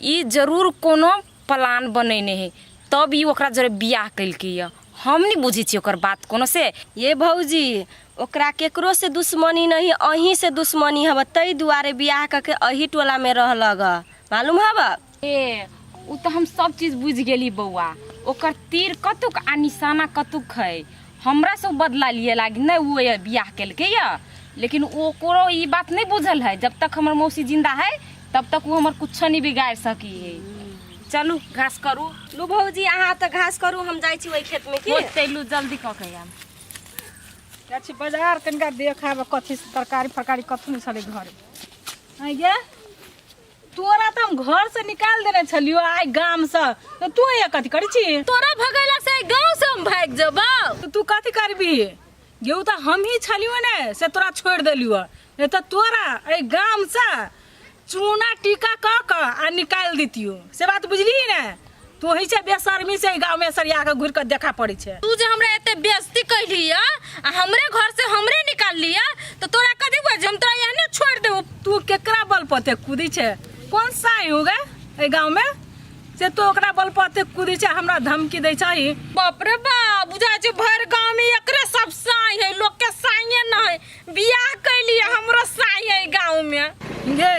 ई जरूर कोनो प्लान बनेने है तब ई ओकरा जरे बियाह केलकै यऽ। हम नहीं बुझै छियै ओकर बात कोनो से। ये भौजी ओकरा केकरो से दुश्मनी नहीं, अहीं से दुश्मनी हब, तै दुआरे बियाह कऽ के अही टोला में रह लग, मालूम हब? ए उ तऽ हम सब चीज बुझि गेली बौआ, ओकर तीर कतुक आ निशाना कतुक है। हमरा से बदला लिए लागी नहीं वो बियाह केलकै यऽ, लेकिन ओकरो ई बात नहीं बुझल है, जब तक हमर मौसी जिंदा है तब तक वो हमर कुछो नहीं बिगाड़ सकी है। चलू घास करू। लू भौजी अहाँ तऽ घास करू, हम जाइ छी ओहि खेत में की। होतै लू जल्दी कऽ के आयब। जाइ छी बाजार कनिका देखाब कथी तरकारी फरकारी कथू नहि छलै घरे। आँय गे तोरा तऽ हम घर से निकाल देने छलियो आइ गाम से, तऽ तू यहाँ कथी करै छी? तोरा भगैला से गाँव से हम भागि जेबौ। तऽ तू कथी करबी? गेहूँ तऽ हमही छलियो ने से तोरा छोड़ि देलियो, नहीं तऽ तोरा एहि गाम से चूना टीका कऽ कऽ आ निकालि दितियो, से बात बुझलिही ने? तू ही छै बेशर्मी से गाँव में सरिया के घुरि कऽ देखा पड़ै छै। तू जे हमरा एते बेइज्जती कैली या आ हमरे घर से हमरे निकालली या, तऽ तोरा कथी बुझाइ छै हम तोरा एहने छोड़ि देबौ? तू केकरा बल पर एते कूदै छै? कोन साई हो गे एहि गाँव में से तू ओकरा बल पर एते कूदै छै, हमरा धमकी दै छही? बाप रे बाप, बुझाइ छै भरि गाँव में एकरे सब साई है, लोक के साइये नहीं। बियाह कैली हमरो साई है गाँव में। गे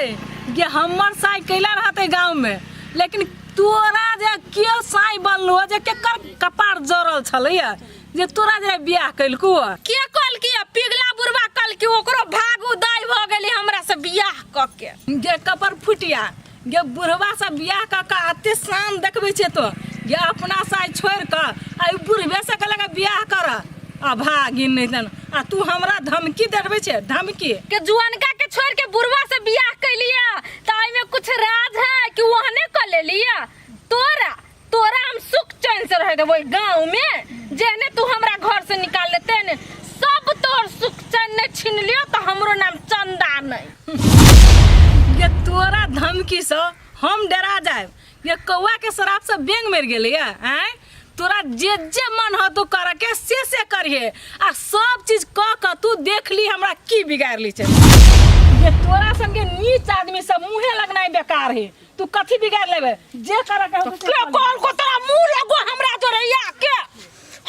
गे हमर साई कैला रहते गाँव में, लेकिन तोरा जे के साई बनलो जे केकर कपार जरल छलैया जे तोरा जे बियाह कैलकू? के कहलकी? पिघला बुढ़वा कहलकी, ओकरो भाग उदाय भऽ गेली हमरा से बियाह कऽ के। गे कपर फुटिया, गे बुढ़वा से बियाह कऽ के एते शान देखबै छै तो, गे अपना साई छोड़ि कऽ आ बुढ़बे से कहलक बियाह कर आ भागिन नहीं तन, आ तू हमरा धमकी देबै छै धमकी? के जुअनका के छोड़ के बुढ़वा से बियाह कैलिया तऽ एहिमे कुछ राज है कि ओहने कऽ लेलिया? तोरा तोरा हम सुख चैन से रह देबो गाँव में, जेहने तू हमरा घर से निकाल लेते ने सब तोर सुख चैन ने छीन लियो तो हमरो नाम चंदा नहीं। ये तोरा धमकी से हम डरा जाए? ये कौआ के शराब से बेंग मर गेलै आँय? तोरा जे जे मन हो तू कर के से करिहे, आ सब चीज कऽ कऽ तू देख ली हमरा की बिगाड़ ली छै। ये तोरा संगे नीच आदमी सब मुँहे लगनाइ बेकार है, तू कथी बिगाड़ लेबे? जे करे के होतौ से के कर ले। कहल को तोरा मुँह लगो हमरा जोरे या के?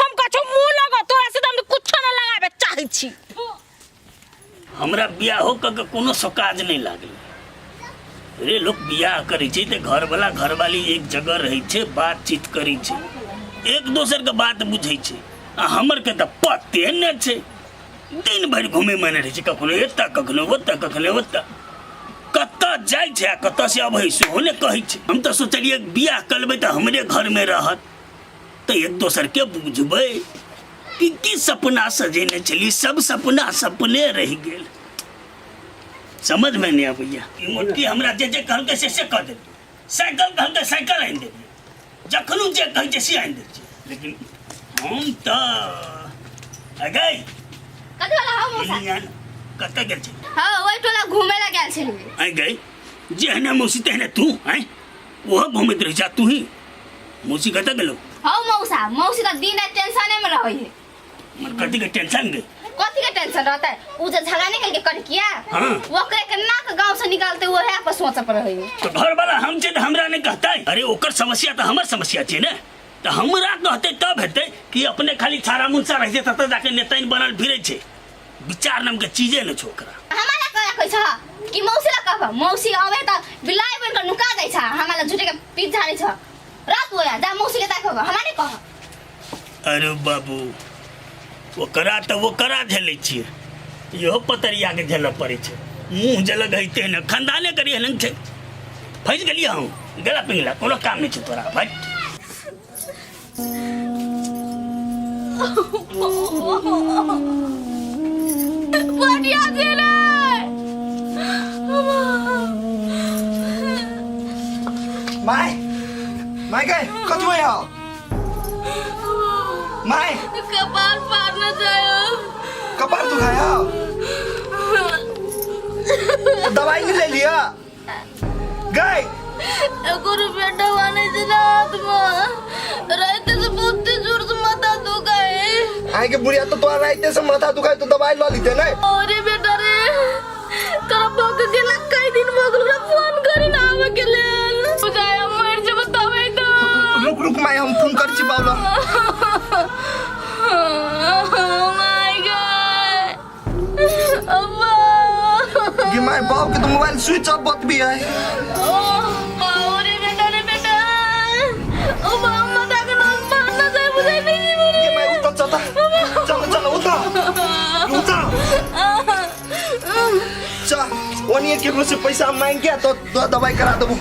हम कछो मुँह लगो तोरा से त हम कुछो न लगाबे चाहै छी। हमरा बियाहो कऽ के कोनो सकाज नहि लागलै रे। लोक बियाह करै छै तऽ घरवला घरवाली एक जगह रहै छै, बातचीत करै छै, एक दोसरके बात बुझै छै, आ हमर के तऽ पते नहि छै। दिन भरि घूमे मने रहै छै, कखनो एतऽ कखनो ओतऽ कखनो ओतऽ, कतऽ जाइ छै आ कतऽ से अबै सेहो नहि कहै छै। हम तऽ सोचलियै बियाह कऽ लेबै तऽ हमरे घरमे रहत। तऽ एक दोसरके बुझबै। की की सपना सजेने छली, सब सपना सपने रहि गेल। समझमे नहि अबैया। ई मोटकी हमरा जे जे कहलकै से से कऽ देलियै। साइकिल कहलकै साइकिल आनि देलियै, जखनो जे कहै छै से आनि दै छियै। लेकिन हम तऽ गई कथी वाला हौ मौसा? कतऽ गेल छै? हाँ, ओहि टोला घूमे ला गेल छलियै। आइ गई, जेहने मौसी तेहने तू। आँय, ओहो घूमैत रहै छै, तू ही। मौसी कतऽ गेलौ? हौ मौसा, मौसी तऽ दिन राति टेंशने में रहै है। मन कथी के टेंशन गे? कथी के टेंशन रहतै? उ जे झगड़ा नहीं कलके कनकिया, हाँ। ओकरे के नाक गांव से निकालते ओहे पर सोचे पर रहै है। तो घर वाला हम छै तऽ हमरा नहीं कहतै? अरे ओकर समस्या तऽ हमर समस्या छै ने, तऽ हमरा कहतै तब हेतै कि अपने खाली छाड़ा मुनसा रहै छै ततऽ जाके नेतैन बनल फिरै छै। विचार नाम के चीजे ने छौ ओकरा। हमारा कह रखै छ कि मौसी ला कहब, मौसी आवे त बिलाई बन के नुका जाइ छ, हमारा झूठे के पीठ झाड़ै छ। रात होया जा मौसी के ताकब, हमरा नहीं कह। अरे बाबू, ओकरा तऽ ओकरा झेलै छियै, इहो पतरिया के झेलऽ पड़ै छै। मुँह जे लगैते ने खानदाने करी एहन छै। फँसि गेलियै हम गला पिंगला, कोनो काम नहि छै तोरा। भट बढ़िया से रे। My, my गए कथी होय हौ my? कपार फाड़ना चाहो। कपार दुखाया तो दवाई नहीं ले लिया गए? एको रुपया दवा नहीं छे हाथ में, रात से बहुत जोर से माथा दुखाए। आए के बुढ़िया तो तोरा राइते से माथा दुखाए तो दवाई ल लीते नहीं? अरे बेटा रे, तोरा भग गेला कई दिन भग गेल, फोन करी ना आवे के लेल। बुझाया मर जब तबे तो। रुक रुक my, हम फोन कर छी बाबला। My God, अब्बा। कि my बाप के तो मोबाइल स्विच ऑफ बत भी है। ओ अरे बेटा रे बेटा, ओ बाप माथा के नस मारना जाए बुझाई नहीं जी। ये my उतर चलता, चलो चलो उतर उतर चल। ओनिए केकरो से पैसा मांग के तो दवाई करा देबो।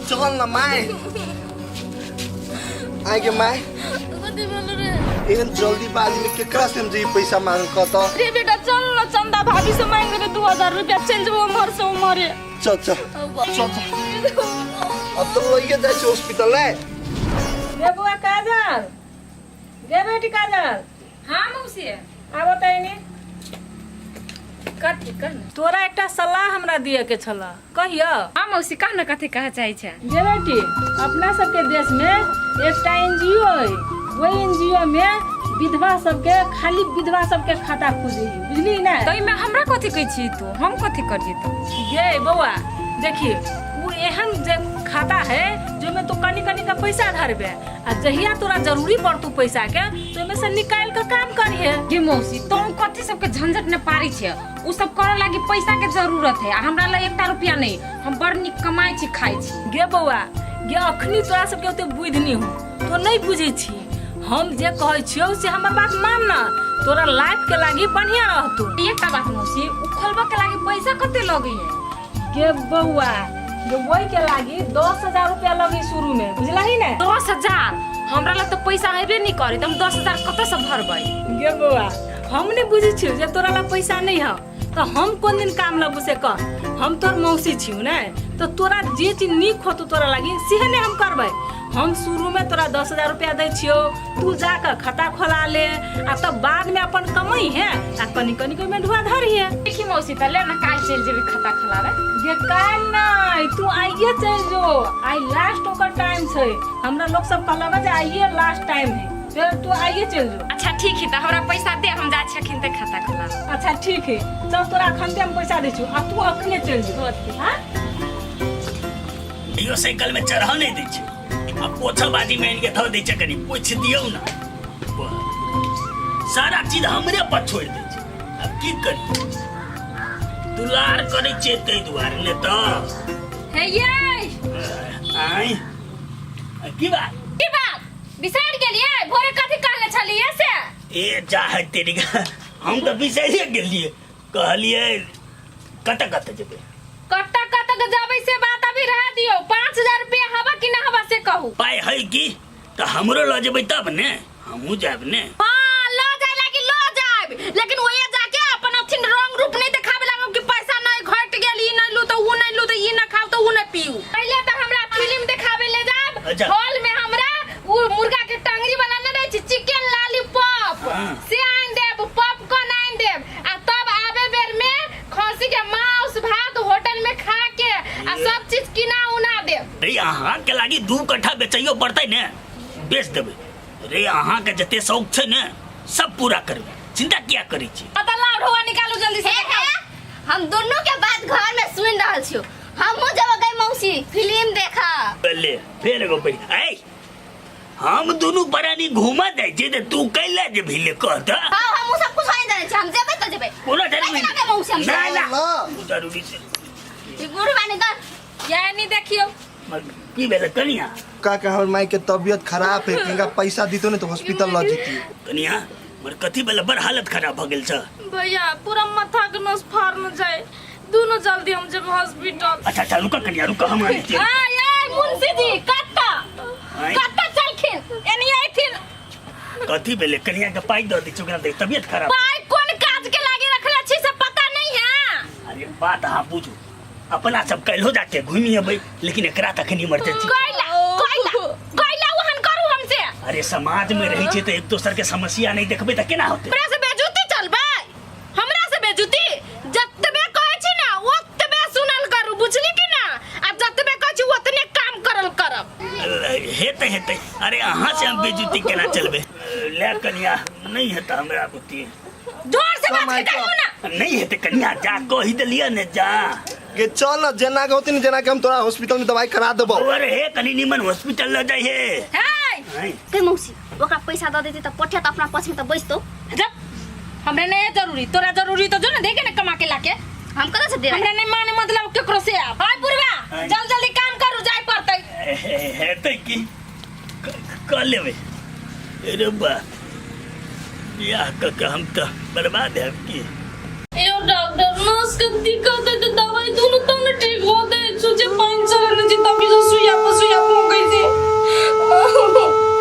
चल ना my. आइ के my, कथी भेल रे? एहन जल्दीबाजी में केकरा से हम जे पैसा मांग कत? रे बेटा चल ना, चंदा भाभी से मांग ले 2000 रुपया, चल जबो उमर से उमरे। चल चल चल चल, अब तो लइए जाइ छै हॉस्पिटल ने। गे बौआ काजल, गे बेटी काजल। हाँ मौसी। आबो तऽ एने। कथी कह ने? तोरा एकटा सलाह हमरा दिअ के छल, कहियो? हाँ मौसी, कह ने, कथी कह चाहै छै? गे बेटी, अपना सबके देश में एकटा एनजीओ है, ओहि एनजीओ में विधवा सबके, खाली विधवा सबके खाता खुजे है, बुझली ने? तऽ एहिमे हमरा कथी कहै छी तू? हम कथी करियै तऽ? गे बौआ देखी, वो एहन जे खाता है जाहिमे तू कनी कनी का पैसा धरबे आ जहिया तोरा जरूरी पड़तू पैसा के तो ओहिमे से निकाल के काम करिहे। गे मौसी, तुम कथी सबके झंझट ने पारी छै? उ सब करे लागी पैसा के जरूरत है, आ हमरा लग एकटा रुपया नहीं। हम बड़ नीक कमाई छी खाई छी। गे बौआ गे, अखनी तोरा सबके ओते बुद्धि नहीं हो, तो नहीं बुझै छी। हम जे कहै छियौ से हमर बात मान ना, तोरा लाइफ के लागी बढ़िया रहतू। एकटा बात मौसी, उ खोलबा के लागी पैसा कते लगे है? गे बौआ गे, वही के लागी 10,000 रुपया लगी शुरू में, बुझलही ने? 10,000? हमरा लग तो पैसा हेबे नहीं करे, तो हम 10,000 कतऽ से भरबै? गे बौआ, हम नहीं बुझै छियौ जे तोरा लग पैसा नहीं है तो हम कोन दिन काम लगबू से कह। हम तोर मौसी छियौ ने, तो तोरा जे चीज नीक होतौ तोरा लागी सेहे ने हम करबै। हम शुरू में तोरा 10,000 रुपया दै छियौ, तू जाके खाता खोला ले आ तब बाद में अपन कमाई है आ कनी कनी के ओहिमे ढुआ धरिहे। देखी मौसी, तऽ ले ना, काल्हि चलि जेबै खाता खोलाबे। गे काल्हि नहि, तू आइए चलि जो, आइ लास्ट ओकर टाइम छै। हमरा लोक सब कहलक जे आइए लास्ट टाइम है, तो तू आइए चलि जो। अच्छा ठीक है, तऽ हमरा पैसा दे, हम जा छी अखन तक खाता खोलाबे। अच्छा ठीक है, चल तोरा अखन हम पैसा दै छियौ आ तू अखने चलि जो। हाँ। इहो साइकिल में चढ़ा नहीं दै छै आ पोछा बाजी में आनि के धऽ दै छै, कनि पोछि दियौ ने। सारा चीज हमरे पर छोड़ि दै छै। आब की करी, दुलार करै छियै ताहि दुआरे ने तऽ। हे ये। आँय, की बात? की बात बिसरि गेलियै? भोरे कथी कहले छलियै से? ए जा है तेरी, हम तऽ बिसरिए गेलियै। कहलियै कतऽ कतऽ जेबै? कतऽ कतऽ के जेबै से बात अभी रह दियौ, 5000 रुपया हवा कि ना हवा से कहू। रहू। पाइ है की तऽ हमरो लऽ जेबै तब ने हमहूँ जायब ने। हाँ ल जाए लागी ल जाएब, लेकिन ओए जाके अपन अथिन रंग रूप नहीं देखाबे लागब कि पैसा नहीं घट गेल, ई नहीं लू तो ऊ नहीं लू तो ई ना खाओ तो ऊ नहीं पीऊ। पहले तो हमरा फिल्म देखाबे ले जाब। अच्छा। हॉल में हमरा ऊ मुर्गा के टंगरी वाला नहीं रहे छै चिकन लॉलीपॉप से आन देब, पॉपकॉर्न आन देब, आ तब आबे बेर में खसी के मांस भात होटल में खा के आ सब चीज किना उना देब। रे अहाँ के लागी 2 कट्ठा बेचैयो पड़तै ने, बेच देबै। रे अहाँ के जते शौक छै ने सब पूरा करबै, चिंता किया करै छी। पता लाउ ढोआ निकालू जल्दी से। हे हे, हम दोनों के बात घर में सुन रहल छियो। हमहूँ जब गई मौसी फिल्म देखा। ले फेर एगो पड़ी ऐ हम दुनू प्राणी घूमा जाइ छियै तऽ तू कैला जे भिले कह तऽ। हाँ हम सब कुछ नहीं जानै छी, हम जेबै तऽ जेबै। कोनो जरूरी नहीं लागे मौसी हम। ना ना ना। जरूरी छै। ई बूढ़ बानी तऽ यानी देखियो की भेलै कनिया? का का हमर माई के तबियत खराब है, किनका पैसा दीतो ने तो हॉस्पिटल ल जीती। कनिया मर कथी भेलै, बड़ हालत खराब भ गेल छ। भैया पूरा माथा के नस फाड़ न जाए, दोनों जल्दी हम जब हॉस्पिटल। अच्छा अच्छा रुका कनिया रुका, हम आनै छियै। आय आय मुंशी जी कत्ता आँय? कत्ता चलखिन एनी आइथिन। कथी भेलै कनिया के पाइ दऽ दै छै ओकरा, देख तबियत खराब। पाइ कोन काज के लागी रखले छी से पता नहीं है। अरे बात अहाँ बुझू, अपना सब काल्हो जाके घूमि अबै, लेकिन एकरा तखन इमरजेंसी। कैला कैला कैला वहन करू हमसे। अरे समाज में रहै छै तऽ एक दोसर के समस्या नहीं देखबै तऽ केना होतै? हमरा से बेजुती चलबै, हमरा से बेजुती जतबे कहै छी ना ओतबे सुनल करू, बुझली कि ना? आ जतबे कहै छी ओतने काम करल करब। हेतै हेतै, अरे अहाँ से हम बेजुती केना चलबै? ले कनिया नहीं हेतै हमरा बुद्धि। जोर से बात के कहियो ना। नहीं हेतै कनिया, जा कहि देलियै ने जा। के चल ना, जेना के होती ने जेना के हम तोरा हॉस्पिटल में दवाई करा देबो। अरे हे कनी निमन हॉस्पिटल ल जाइ हे। हे के मौसी ओकरा पैसा दऽ देती तऽ पठिया तऽ अपना पक्ष में तऽ बैसतो। जब हमरा नहीं जरूरी, तोरा जरूरी तो जो ना देखे ना कमा के लाके। हम कतऽ से देबै? हमरा नहीं माने मतलब केकरो से। आ भाई बुढ़वा जल्दी जल्दी काम करू, जाय पड़तै। हेतै की क लेबै। अरे बा बियाह क के हम तऽ बर्बाद हैब की। यो डॉक्टर नर्स के दिक्कत है तो दवाई दोनों तब न ठीक होते, सोचे पानी चलन जी तभी तो सुइया पर सुइया भोंकै छै।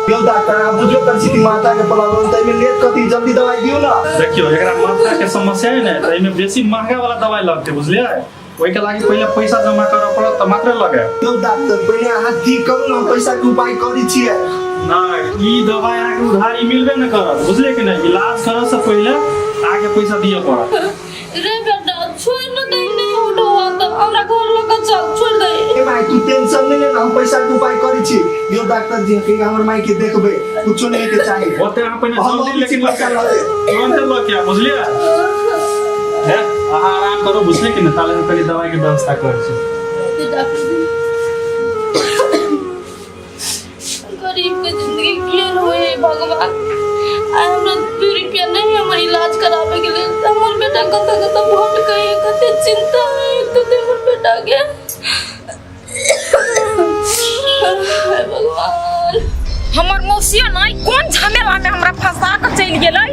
यौ डॉक्टर आप बुझियो कर छी कि माता के प्रॉब्लम तै में लेट कथी, जल्दी दवाई दियो ना। देखियो एकरा माथा के समस्या है ने, तऽ एहिमे बेसी महंगा वाला दवाई लगतै, बुझलियै? ओहिके लागि पहिले पैसा जमा करऽ पड़त तऽ मात्र लगे। यौ डॉक्टर पहिले अहाँ ठीक करू ना, हम पैसा के उपाय करै छियै। ना ई दवाई अहाँके उधारी मिलबे न करत, बुझलियै कि नहि? इलाज करऽ से पहिले अहाँके पैसा दिअ पड़त। रे बेटा छोड़ न दे, नहीं उठवा तो हमरा घर लग चल, छोड़ दे। ए भाई तू टेंशन नहीं लेना, हम पैसा के उपाय करै छी। यौ डॉक्टर जी के हमर माई के देखबै, कुछो नहीं के चाही। ओते अहाँ पहिने हम जल्दी अबै छी लेकिन पैसा लऽ ले। तुरंते लऽ के आउ, बुझलियै? हे अहाँ आराम करू, बुझलियै कि नहि? ताले हम कनि दवाई के व्यवस्था करै छी। गरीब के जिंदगी क्लियर होए है भगवान। आइ हमरा 2 रुपया नहीं हमर इलाज कराबे के लेल, हमर बेटा कतऽ कतऽ भटकै है, कते चिंता है तो हमर बेटा के। हे भगवान। हमर मौसियो नहीं कोन झमेला में हमरा फंसा के चलि गेलै।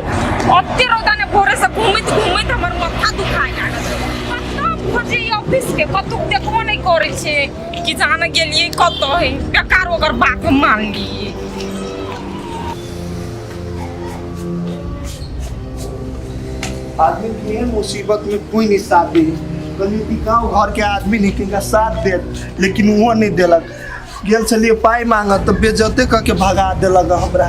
ओते रौदा ने भोरे से घूमैत घूमैत हमर माथा दुखाय लागल। कतऽ खोजे ऑफिस के, कतौ देखबो नहीं करै छै कि जाने गेलियै कतऽ है। बेकार ओकर बात हम मान लियै। आदमी के एहन मुसीबत में कोई नहीं साथ दे। कहलियै कि गाँव घर के आदमी नहीं किनका साथ देत, लेकिन ओहो नहीं देलक। गेल छलियै पाइ मांगऽ तऽ बेजते कऽ के भगा देलक हमरा।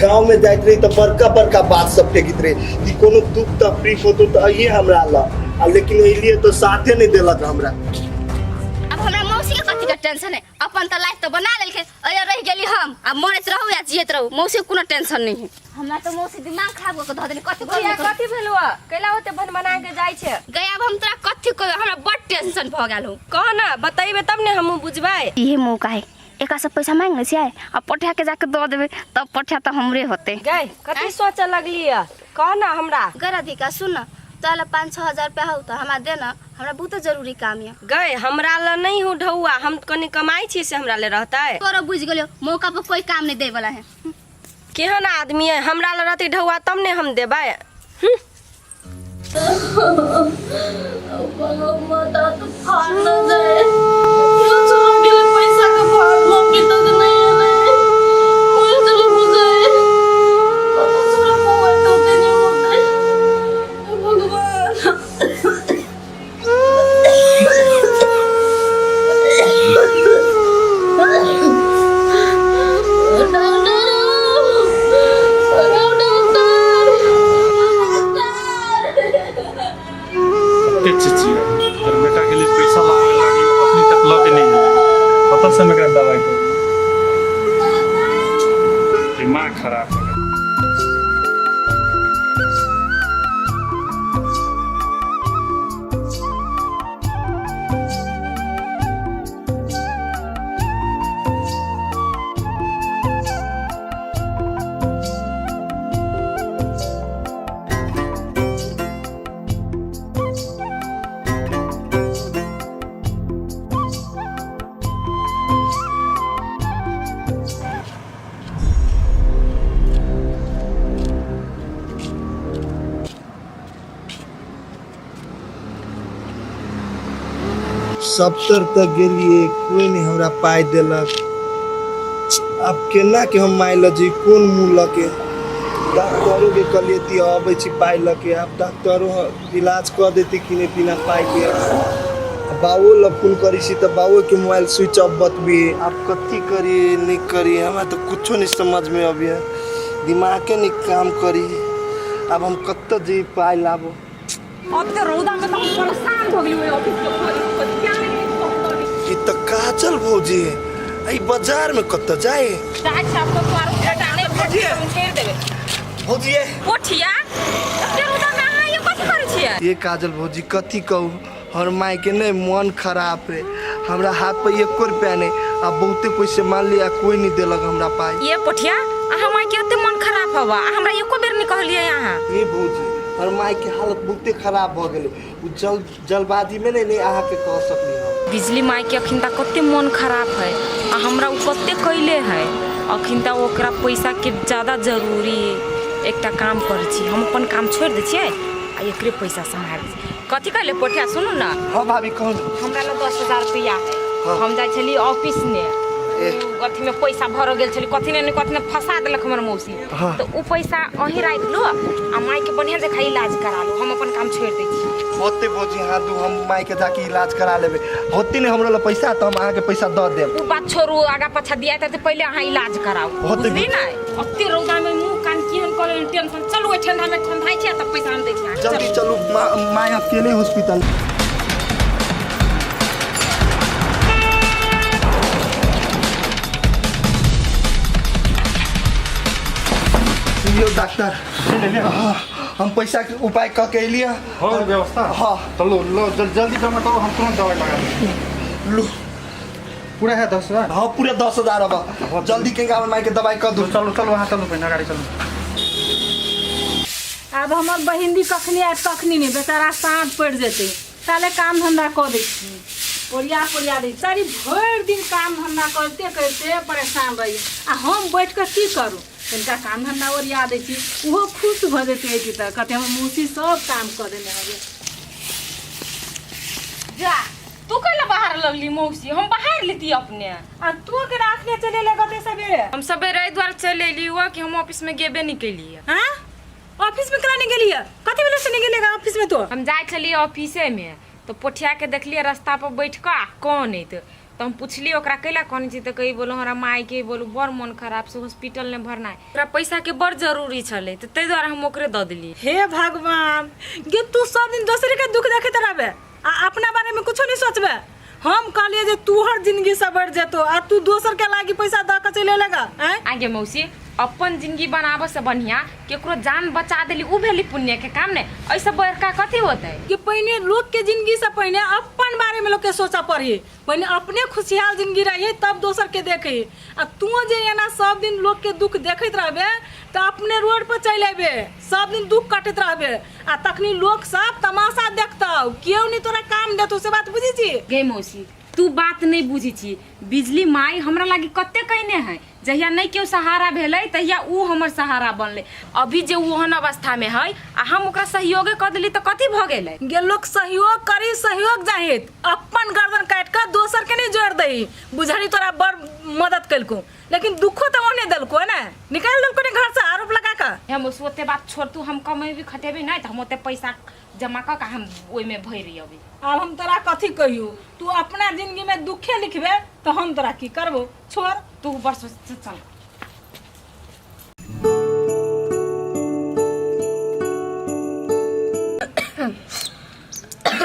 गाँव में जाइत रही तऽ बड़का बड़का बात सब फेकित रही कि कोनो दुख तकलीफ होतो तऽ अइए हमरा लग, आ लेकिन एलियै तऽ साथे नहीं देलक हमरा। अब हमरा मौसी के कथी के टेंशन है, अपन तऽ लाइफ तऽ बना लेलकै, अरे रहि गेली हम, आब मरैत रहू या जियैत रहू, मौसी के कोनो टेंशन नहीं है। हमरा तऽ मौसी दिमाग खराब कऽ के धऽ देने, कथी भैया करू? कथी भेलौ? कैला होते भन बना के जाइ छै? गई अब हम तोरा कथी कहू, हमरा बड़ टेंशन भऽ गेल हो। कह ना, बतैबे तब ने हमहूँ बुझबै। इहे मौका है, एकरा से पैसा मांग लै छियै आ पठिया के जाके दऽ देबै, तब पठिया तऽ हमरे होतै। गई कथी सोचऽ लगली है, कह ना हमरा। गई राधिका सुन ना, तोरा लग 5-6 हजार रुपया हौ तऽ हमरा दे ना, हमरा बहुत जरूरी काम है। गई हमरा लग नहीं हूँ ढौआ, हम कनी कमाई छी से हमरा ले रहतै। तोरा बुझ गेलियो, मौका पर कोई काम नहीं दे वाला है। केहन आदमी है, हमरा लग रहतै ढौआ तब ने हम देबै। माता तो फाड़ न जाए, यो छोरा के लिए पैसा के फाड़ मम्मी तक नहीं सप्तर तक गेलिए, कोई नहीं हमरा पाइ देलक। आब केना के हम माय लऽ जइए, कोन मुँह लऽ के? डॉक्टरो के कहलिए ती अबै छी पाइ लऽ के, आब डॉक्टरो इलाज कऽ देती कि नहि बिना पाइ के। बाबो लग फोन करै छी तऽ बाबो के मोबाइल स्विच ऑफ बतबी। आब कथी करी नहि करी, हमरा तऽ कुछो नहि समझमे अबैए, दिमागे नहि काम करी। आब हम कतऽ जइए पाइ लाबऽ? अब तऽ रौदा में तऽ हम परेशान भऽ गेलियै ओहि ऑफिस के खोजि खोजि क्या नहि ई तऽ काजल भौजी है, एहि बाजार में कतऽ जाए? चाहे छै आपको तो बेटा नहि भेट हम छोड़ि देबै। भौजी ये। पोठिया, एते रौदा में अहाँ ये कथी करै छियै? ये काजल भौजी, कथी कहू, हमर माय के नहीं मन खराब है, हमरा हाथ पर एको रुपया नहीं, आ बहुते पैसे मान लिया कोई नहीं देलक हमरा पाई। ये पोठिया, अहाँ माय के एते मन खराब हवा आ हमरा एको बेर नहीं कहलियै अहाँ? ये भौजी, हमर माय के हालत बहुते खराब भ गेलै, उ जल जल्दबाजी में नहीं अहाँ के कह सकली हम। बिजली माय के अखिन तक कते मन खराब है आ हमरा उ कते कैले है, अखिन तक ओकरा पैसा के ज्यादा जरूरी है। एकटा काम करै छी, हम अपन काम छोड़ि दै छियै आ एकरे पैसा सम्हारि दै छियै। कथी कहले पोठिया, सुनू ना। हाँ भाभी, कहू ना। हमरा लग 10,000 रुपया है। हाँ। हम जाइ छली ऑफिस ने, ए। कथी में पैसा भर गेल छली, कथी ने कथी ने फंसा देलक हमर मौसी। हाँ। तो उ पैसा अहीं राखि लो आ माई के बढ़िया जकाँ इलाज करा लो, हम अपन काम छोड़ि दै छी। होते भौजी, हाँ दू, हम माई के जाके इलाज करा लेबे। होते नहीं हमरा लग पैसा तो हम अहाँ के पैसा दऽ देब। उ बात छोड़ू, आगा पाछा दिया तऽ पहिले अहाँ इलाज कराउ। होते। बुझली ने? अते रौदा में मुंह कान केहन कऽ लेलहुँ, टेंशन। चलू ओहि ठंडा में ठंडाइ छै तब पैसा हम दै छी अहाँके। जल्दी चलू, माय अकेले हॉस्पिटल। यौ डॉक्टर, हाँ, हम पैसा के उपाय कऽ के एलियै। हो गेल व्यवस्था? हाँ। चलू लो, जल्दी जमा करू, हम तुरंत दवाई लगा देब। लू। पूरा है 10,000? हाँ, पूरा 10,000। अब जल्दी के गाँव माई के दवाई कऽ दू। चलू चलू, अहाँ चलू पहिने, गाड़ी चलू। आब हमर बहिन भी कखनी आयत कखनी नहि, बेचारा साँझ पड़ि जेतै ताले काम धंधा कऽ दै छी, ओरिया पोरिया दै छी। सारी भरि दिन काम धंधा करिते करिते परेशान रही आ हम बैठ कऽ की करू? तनिका काम धंधा ओरिया दै छी, ओहो खुश भऽ जेतै अइती तऽ कहतै हमर मौसी सब काम कऽ देने हवे। जा, तू कैला बाहर लगली मौसी? हम बाहर लेती अपने। आ तू के राखने चले लगते सबेरे? हम सबेरे एहि दुआरे चलि एली हुआ कि हम ऑफिस में गेबे नहीं केलिए। हाँ, ऑफिस में कला नहीं गेलिए? कथी भेलै से नहीं गेलिए ऑफिस में तो? हम जाइ छलिए ऑफिसे में तो पोठिया के देखलिए रास्ता पर बैठ कऽ आ कनैत, तो हम पुछलिए ओकरा कैला कनै छी, तऽ कही बोलो हमरा माय के बोलू बड़ मन खराब से हॉस्पिटल ने भरना है, ओकरा पैसा के बड़ जरूरी छलै तऽ ताहि दुआरे हम ओकरे दऽ देलिए। हे भगवान गे, तू सब दिन दोसरे के दुख देखैत रहबे आ अपना बारे में कुछो नहीं सोचबे। हम कहलिए जे तोहर जिंदगी सवर जेतो आ तू दोसर के लागी पैसा दऽ के चलि एलेगा। आँय आगे मौसी, अपन जिंदगी बनाबऽ से बढ़िया केकरो जान बचा देली उ भेली पुण्य के काम ने, ऐसे बड़का कथी होतै? कि पहिने लोग के जिंदगी से पहिने अपन बारे में लोग के सोचऽ पड़ी, पहिने अपने खुशहाल जिंदगी रहिए तब दोसर के देखे। आ तू जे एना सब दिन लोग के दुख देखैत रहबे तऽ अपने रोड पर चलि अयबे, सब दिन दुख कटैत रहबे आ तखनी लोग सब तमाशा देखतौ, केओ नहीं तोरा काम देतौ, से बात बुझै छी? गे मौसी, तू बात नहीं बुझै छी। बिजली माई हमरा लागी कते कहने है, जहिया नहीं केओ सहारा भेलै तहिया उ हमर सहारा बनलै। अभी जे उ ओहन अवस्था में है आ हम ओकरा सहयोगे कऽ देली तऽ कथी भऽ गेलै? गे लोग सहयोग करी सहयोग जाहित, अपन गर्दन काटि कऽ दोसर के नहीं जोड़ दही। बुझली तोरा बड़ मदद केलको, लेकिन दुखो तऽ ओहने देलको है ने, निकालि देलको ने घर से आरोप लगा कऽ। हम ओते बात छोड़, तू हम कमेबी खटेबी नहीं तऽ हम ओते पैसा जमा कऽ के हम ओहिमे भरि अबै। आब हम तोरा कथी कहियौ, तू अपना जिंदगी में दुखे लिखबे तऽ हम तोरा की करबो, छोड़। तू बड़ सोच, चल।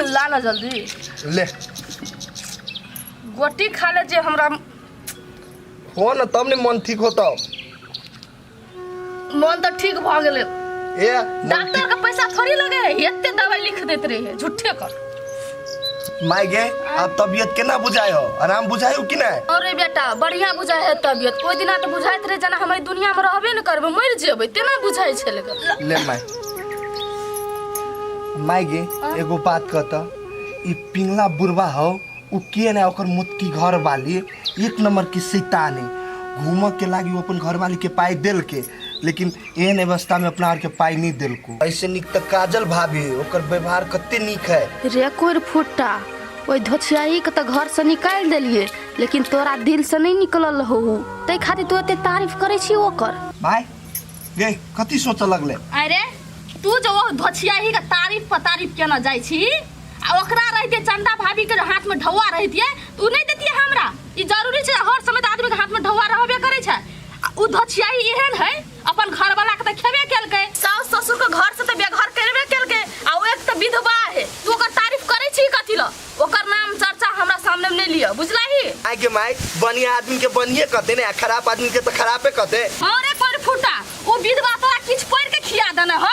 ला ना जल्दी। ले। गोटी खा ले जे हमरा हो ना तब ने मन ठीक होता। मन तऽ ठीक भऽ गेलै। ए मन डॉक्टर के पैसा थोड़ी लगे है, एते दवाई लिख देत रहे झूठे कर। माय गे, आब तबियत केना बुझाय हो? आराम बुझाय हो कि नहीं? अरे बेटा, बढ़िया बुझाय है तबियत। ओहि दिना तऽ बुझाइत रहे जेना हम एहि दुनिया में रहबे न करबै, मरि जेबै तेना बुझाइ छलै। ले माय। माय गे, एगो बात कहता, ई पिंगला बुढ़वा हो उ के ना ओकर मोटकी घर वाली एक नंबर की शैतान है। घूमऽ के लागी उ अपन घर वाली के पाई देल के, लेकिन एहन अवस्था में अपना आर के पाई नहीं देलको। ऐसे निक त काजल भाभी, ओकर व्यवहार कते निक है। रे कोर फुट्टा, ओहि धोछियाहीके तऽ घरसँ निकालि देलियै लेकिन तोरा दिलसँ नहि निकलल हो ताहि खातिर तू एते तारीफ करै छी ओकर। भाई गे कथी सोचऽ लगले? अरे तू जो ओ धोछियाही के तारीफ पर तारीफ केना जाइ छी आ ओकरा रहिते चंदा भाभी के हाथ में ढौआ रहितियै तऽ उ नहि देतियै हमरा। ई जरूरी छै हर समय तऽ आदमी के हाथ में ढौआ रहबे करै छै। आ उ धोछियाही एहन है अपन घरवाला के तऽ खेबे केलकै, सास ससुर के घर से तऽ बेघर करबे केलकै आ ओ एक तऽ विधवा है। तू ओकर तारीफ करै छी कथी ल? ओकर नाम चर्चा हमरा सामने में नहीं लिअ, बुझलही? आइ के माय बढ़िया आदमी के बढ़िए कहते ने आ खराब आदमी के तो खराबे कहते। हाँ रे पर फूटा, ओ विधवा तोरा किछ पढ़ के खिया देने ह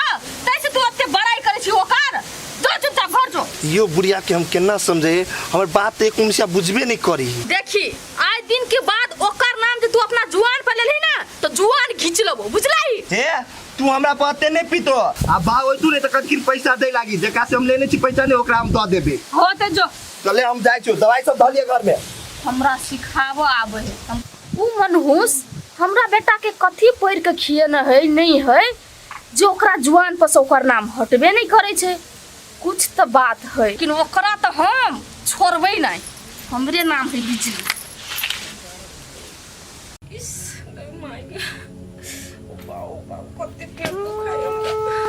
तै से तू ओते बड़ाई करै छी ओकर। जो चुपचाप घर जो। यो बुढ़िया के हम केना समझे, हमर बात एक उनसिया बुझबे नहीं करी। देखी आइ दिन के बाद ओकर नाम जे तू अपना जुआन पर लेलही ना तो जुआन घींच लेबो, बुझलही? हे तू हमरा पर एते नहीं पीतो आ भाव होइतू नहीं तो कतकिन पैसा दे लागी, जेकरा से हम लेने छी पैसा नहीं ओकरा हम the देबे। हो त जो। चले हम जाइ छी, दवाई सब धलिए घर में। हमरा सिखाबो आबे है। हम उ मनहूस हमरा बेटा के कथी पढ़ के खिएने है नहीं है जे ओकरा जुआन पर से ओकर नाम हटबे नहीं करे छै। कुछ तो बात है लेकिन ओकरा तो हम छोड़बे नहीं, हमरे नाम है बिजली। इस my ओ बाऊ कते पेट दुखाय हमरा।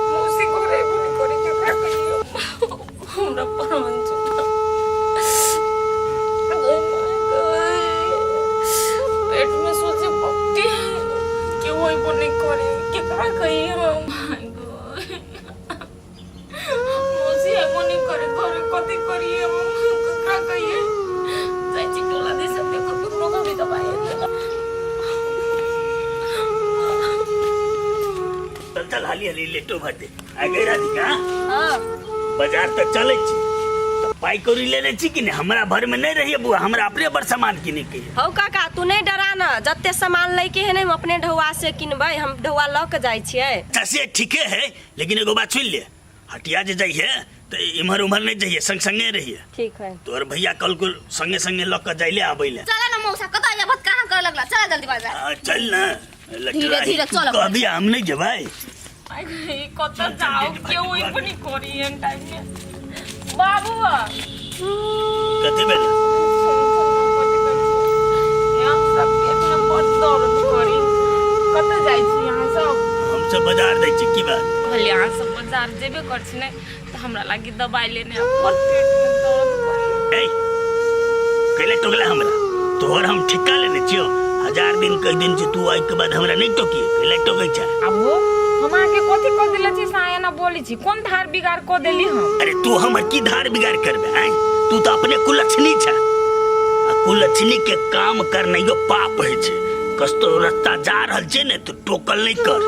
मौसी घरे बनी करे केकरा कहियो हमरा प्राण छूटल। गई my गई पेट में सोचे पट्टी के होई बनी करे केकरा कहियो my गई मौसी बनी करे घरे कथी करिए हम केकरा कहिए। जाइ छी टोला दिस देखो केकरो कभी दबाई चल चल हाली हाली लेटो भर दे। आ गई राधिका? हाँ। बाजार तक चले छी तो पाई कौड़ी लेने छी कि नहीं? हमरा भर में नहीं रही बुआ, हमरा अपने बड़ सामान किने के है। हौ काका तू नहीं डरा ना, जते सामान लै के है ने हम अपने ढौआ से किनबै, हम ढौआ ल के जाइ छियै। अच्छा से ठीके है, लेकिन एगो बात सुन ले, हटिया जे जाइए तो इम्हर उम्हर नहीं जाइए, संग संगे रहिए। ठीक है। तोहर भैया कल को संगे संगे ल के जाइले आबै ले। चला ना मौसा, कतऽ आबत कहाँ करे लगला, चला जल्दी बाजार। आ, चल ना, धीरे धीरे चल। कभी हम नहीं जेबै। कतऽ जाओ केओ ओइ पर नहीं करी एहन टाइम में। बाबू कथी भेल? हमरा पेट में बड़ दर्द करी। कतऽ जाइ छी अहाँ सब? हम सब बाजार जाइ छी। की बात? कहलियै अहाँ सब बाजार जेबे कर छी ने तऽ हमरा लागी दवाई लेने आब, बड़ पेट में दर्द करी। ए कैले टोकला हमरा? तोहर हम ठिक्का लेने छियो, हजार दिन कह दिन जे तू आइ के बाद हमरा नहीं टोकी, कैले टोकै छै? आब हो हम अहाँके कथी कह देले छी से अहाँ एना बोलै छी? कोन धार बिगाड़ कऽ देली हम? अरे तू हमर की धार बिगाड़ करबे आय? तू तो अपने कुलक्षणी छ, आ कुलक्षणी के काम करनाइयो पाप होइ छै। कस्तो रास्ता जा रहल छै ने तो टोकल नहीं कर,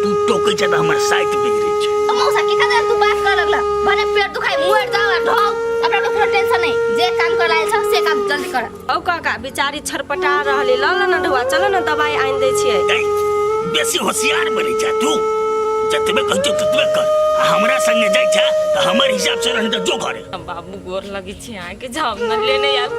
तू टोकै छै तऽ हमर साइत बिगड़ै छै। मौसा की खातिर तू बात कर लगला, भने पेट दुखाई मुँह जाओ आ ढोल, अपना के पूरा टेंशन नहीं, जे काम कर आयल छ से काम जल्दी कर। हौ काका बेचारी छटपटा रहली, ल ल ना ढौआ चलो ना दवाई आनि दै छियै। ए, बेसी होशियार बनै छै तू, जतबे कहै छियौ ततबे कर, आ हमरा संगे जाइ छै तऽ हमर हिसाब से रहने तऽ जो घरे। बाबू गोर लगे छी अहाँके, जाउ ना लेने आब।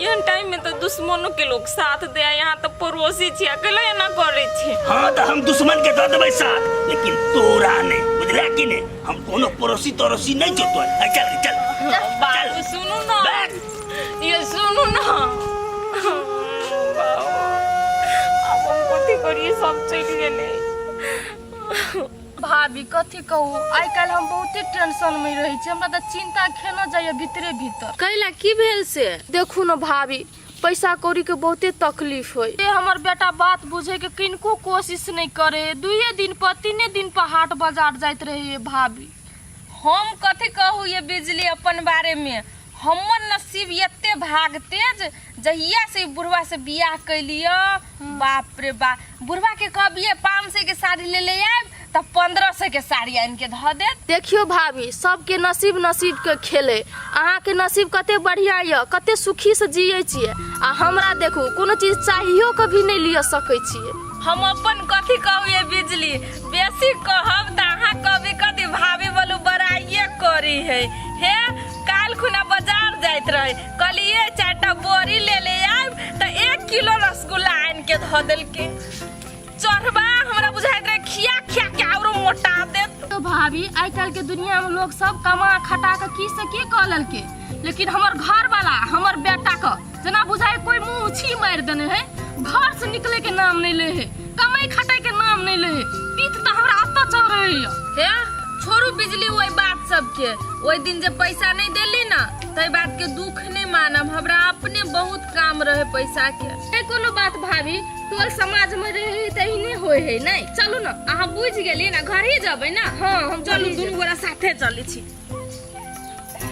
एहन टाइम में तऽ दुश्मनो के लोग साथ दे, यहाँ तऽ पड़ोसी छी, अकेला एना करै छी। हाँ तऽ हम दुश्मन के दऽ देबै साथ, लेकिन तोरा नहि, बुझला कि नहि? हम कोनो पड़ोसी तड़ोसी नहि छौ तोर। ए, चल चल बाबू सुनू ना, बैठ। ये सुनू ना बाबू, आब हम कथी करिए, सब चलि गेलै। भाभी कथी कहू, आइ काल्हि हम बहुते टेंशन में रहै छी, हमरा तऽ चिंता खेना जाइए भीतरे भीतर। कैला की भेल से? देखू न भाभी, पैसा कौड़ी के बहुते तकलीफ है। ए हमर बेटा बात बुझे के किनको कोशिश नहीं करे, दुइये दिन पर तीने दिन पर हाट बाजार जाइत रहे भाभी। हम कथी कहू ये बिजली अपन बारे में, हमर नसीब एते भाग तेज, जहिया से बुढ़वा से बियाह कैलियो, बाप रे बाप, बुढ़वा के कहबिए 500 के साड़ी ले ले आयब तऽ 1500 के साड़ी आनि के धऽ देत। देखियो भाभी, सबके नसीब नसीब के खेले, अहाँके नसीब कते बढ़िया यऽ, कते सुखी से जियै छियै, आ हमरा देखू कोनो चीज चाहियो के भी नहि लिअ सकै छियै। हम अपन कथी कहू ये बिजली, बेसी कहब तऽ अहाँ कभी कथी भाभी बोलू बड़ाइए करी है। हे काल खुना बाजार जाइत रहे, कहलिए 4टा बोरी ले ले आयब तऽ 1 किलो रसगुल्ला आनि के धऽ देलकै। चढ़बा हमरा बुझाइत रहे खिया खिया के औरो मोटा देत। तो भाभी आइ काल्हि के दुनिया में लोग सब कमा खटा के की से की कऽ लेलकै, लेकिन हमर घर वाला हमर बेटा के जेना बुझाय कोई मुंह छी मारि देने है, घर से निकले के नाम नहीं ले है, कमाई खटाई के नाम नहीं ले है। पीत तऽ हमरा अतऽ चढ़ रही हे छोड़ू बिजली ओहि बात सबके। ओहि दिन जे पैसा नहीं देली ना तै बात के दुख नहीं मानब, हमरा अपने बहुत काम रहे पैसा के। नहीं कोनो बात भाभी, टोल समाज में रहे तऽ एहने होय है। नहीं चलू ना, अहाँ बुझि गेलियै ना, घर ही जेबै ना? हाँ, हम चलू चलू दुनू गोरा साथे चलै छी।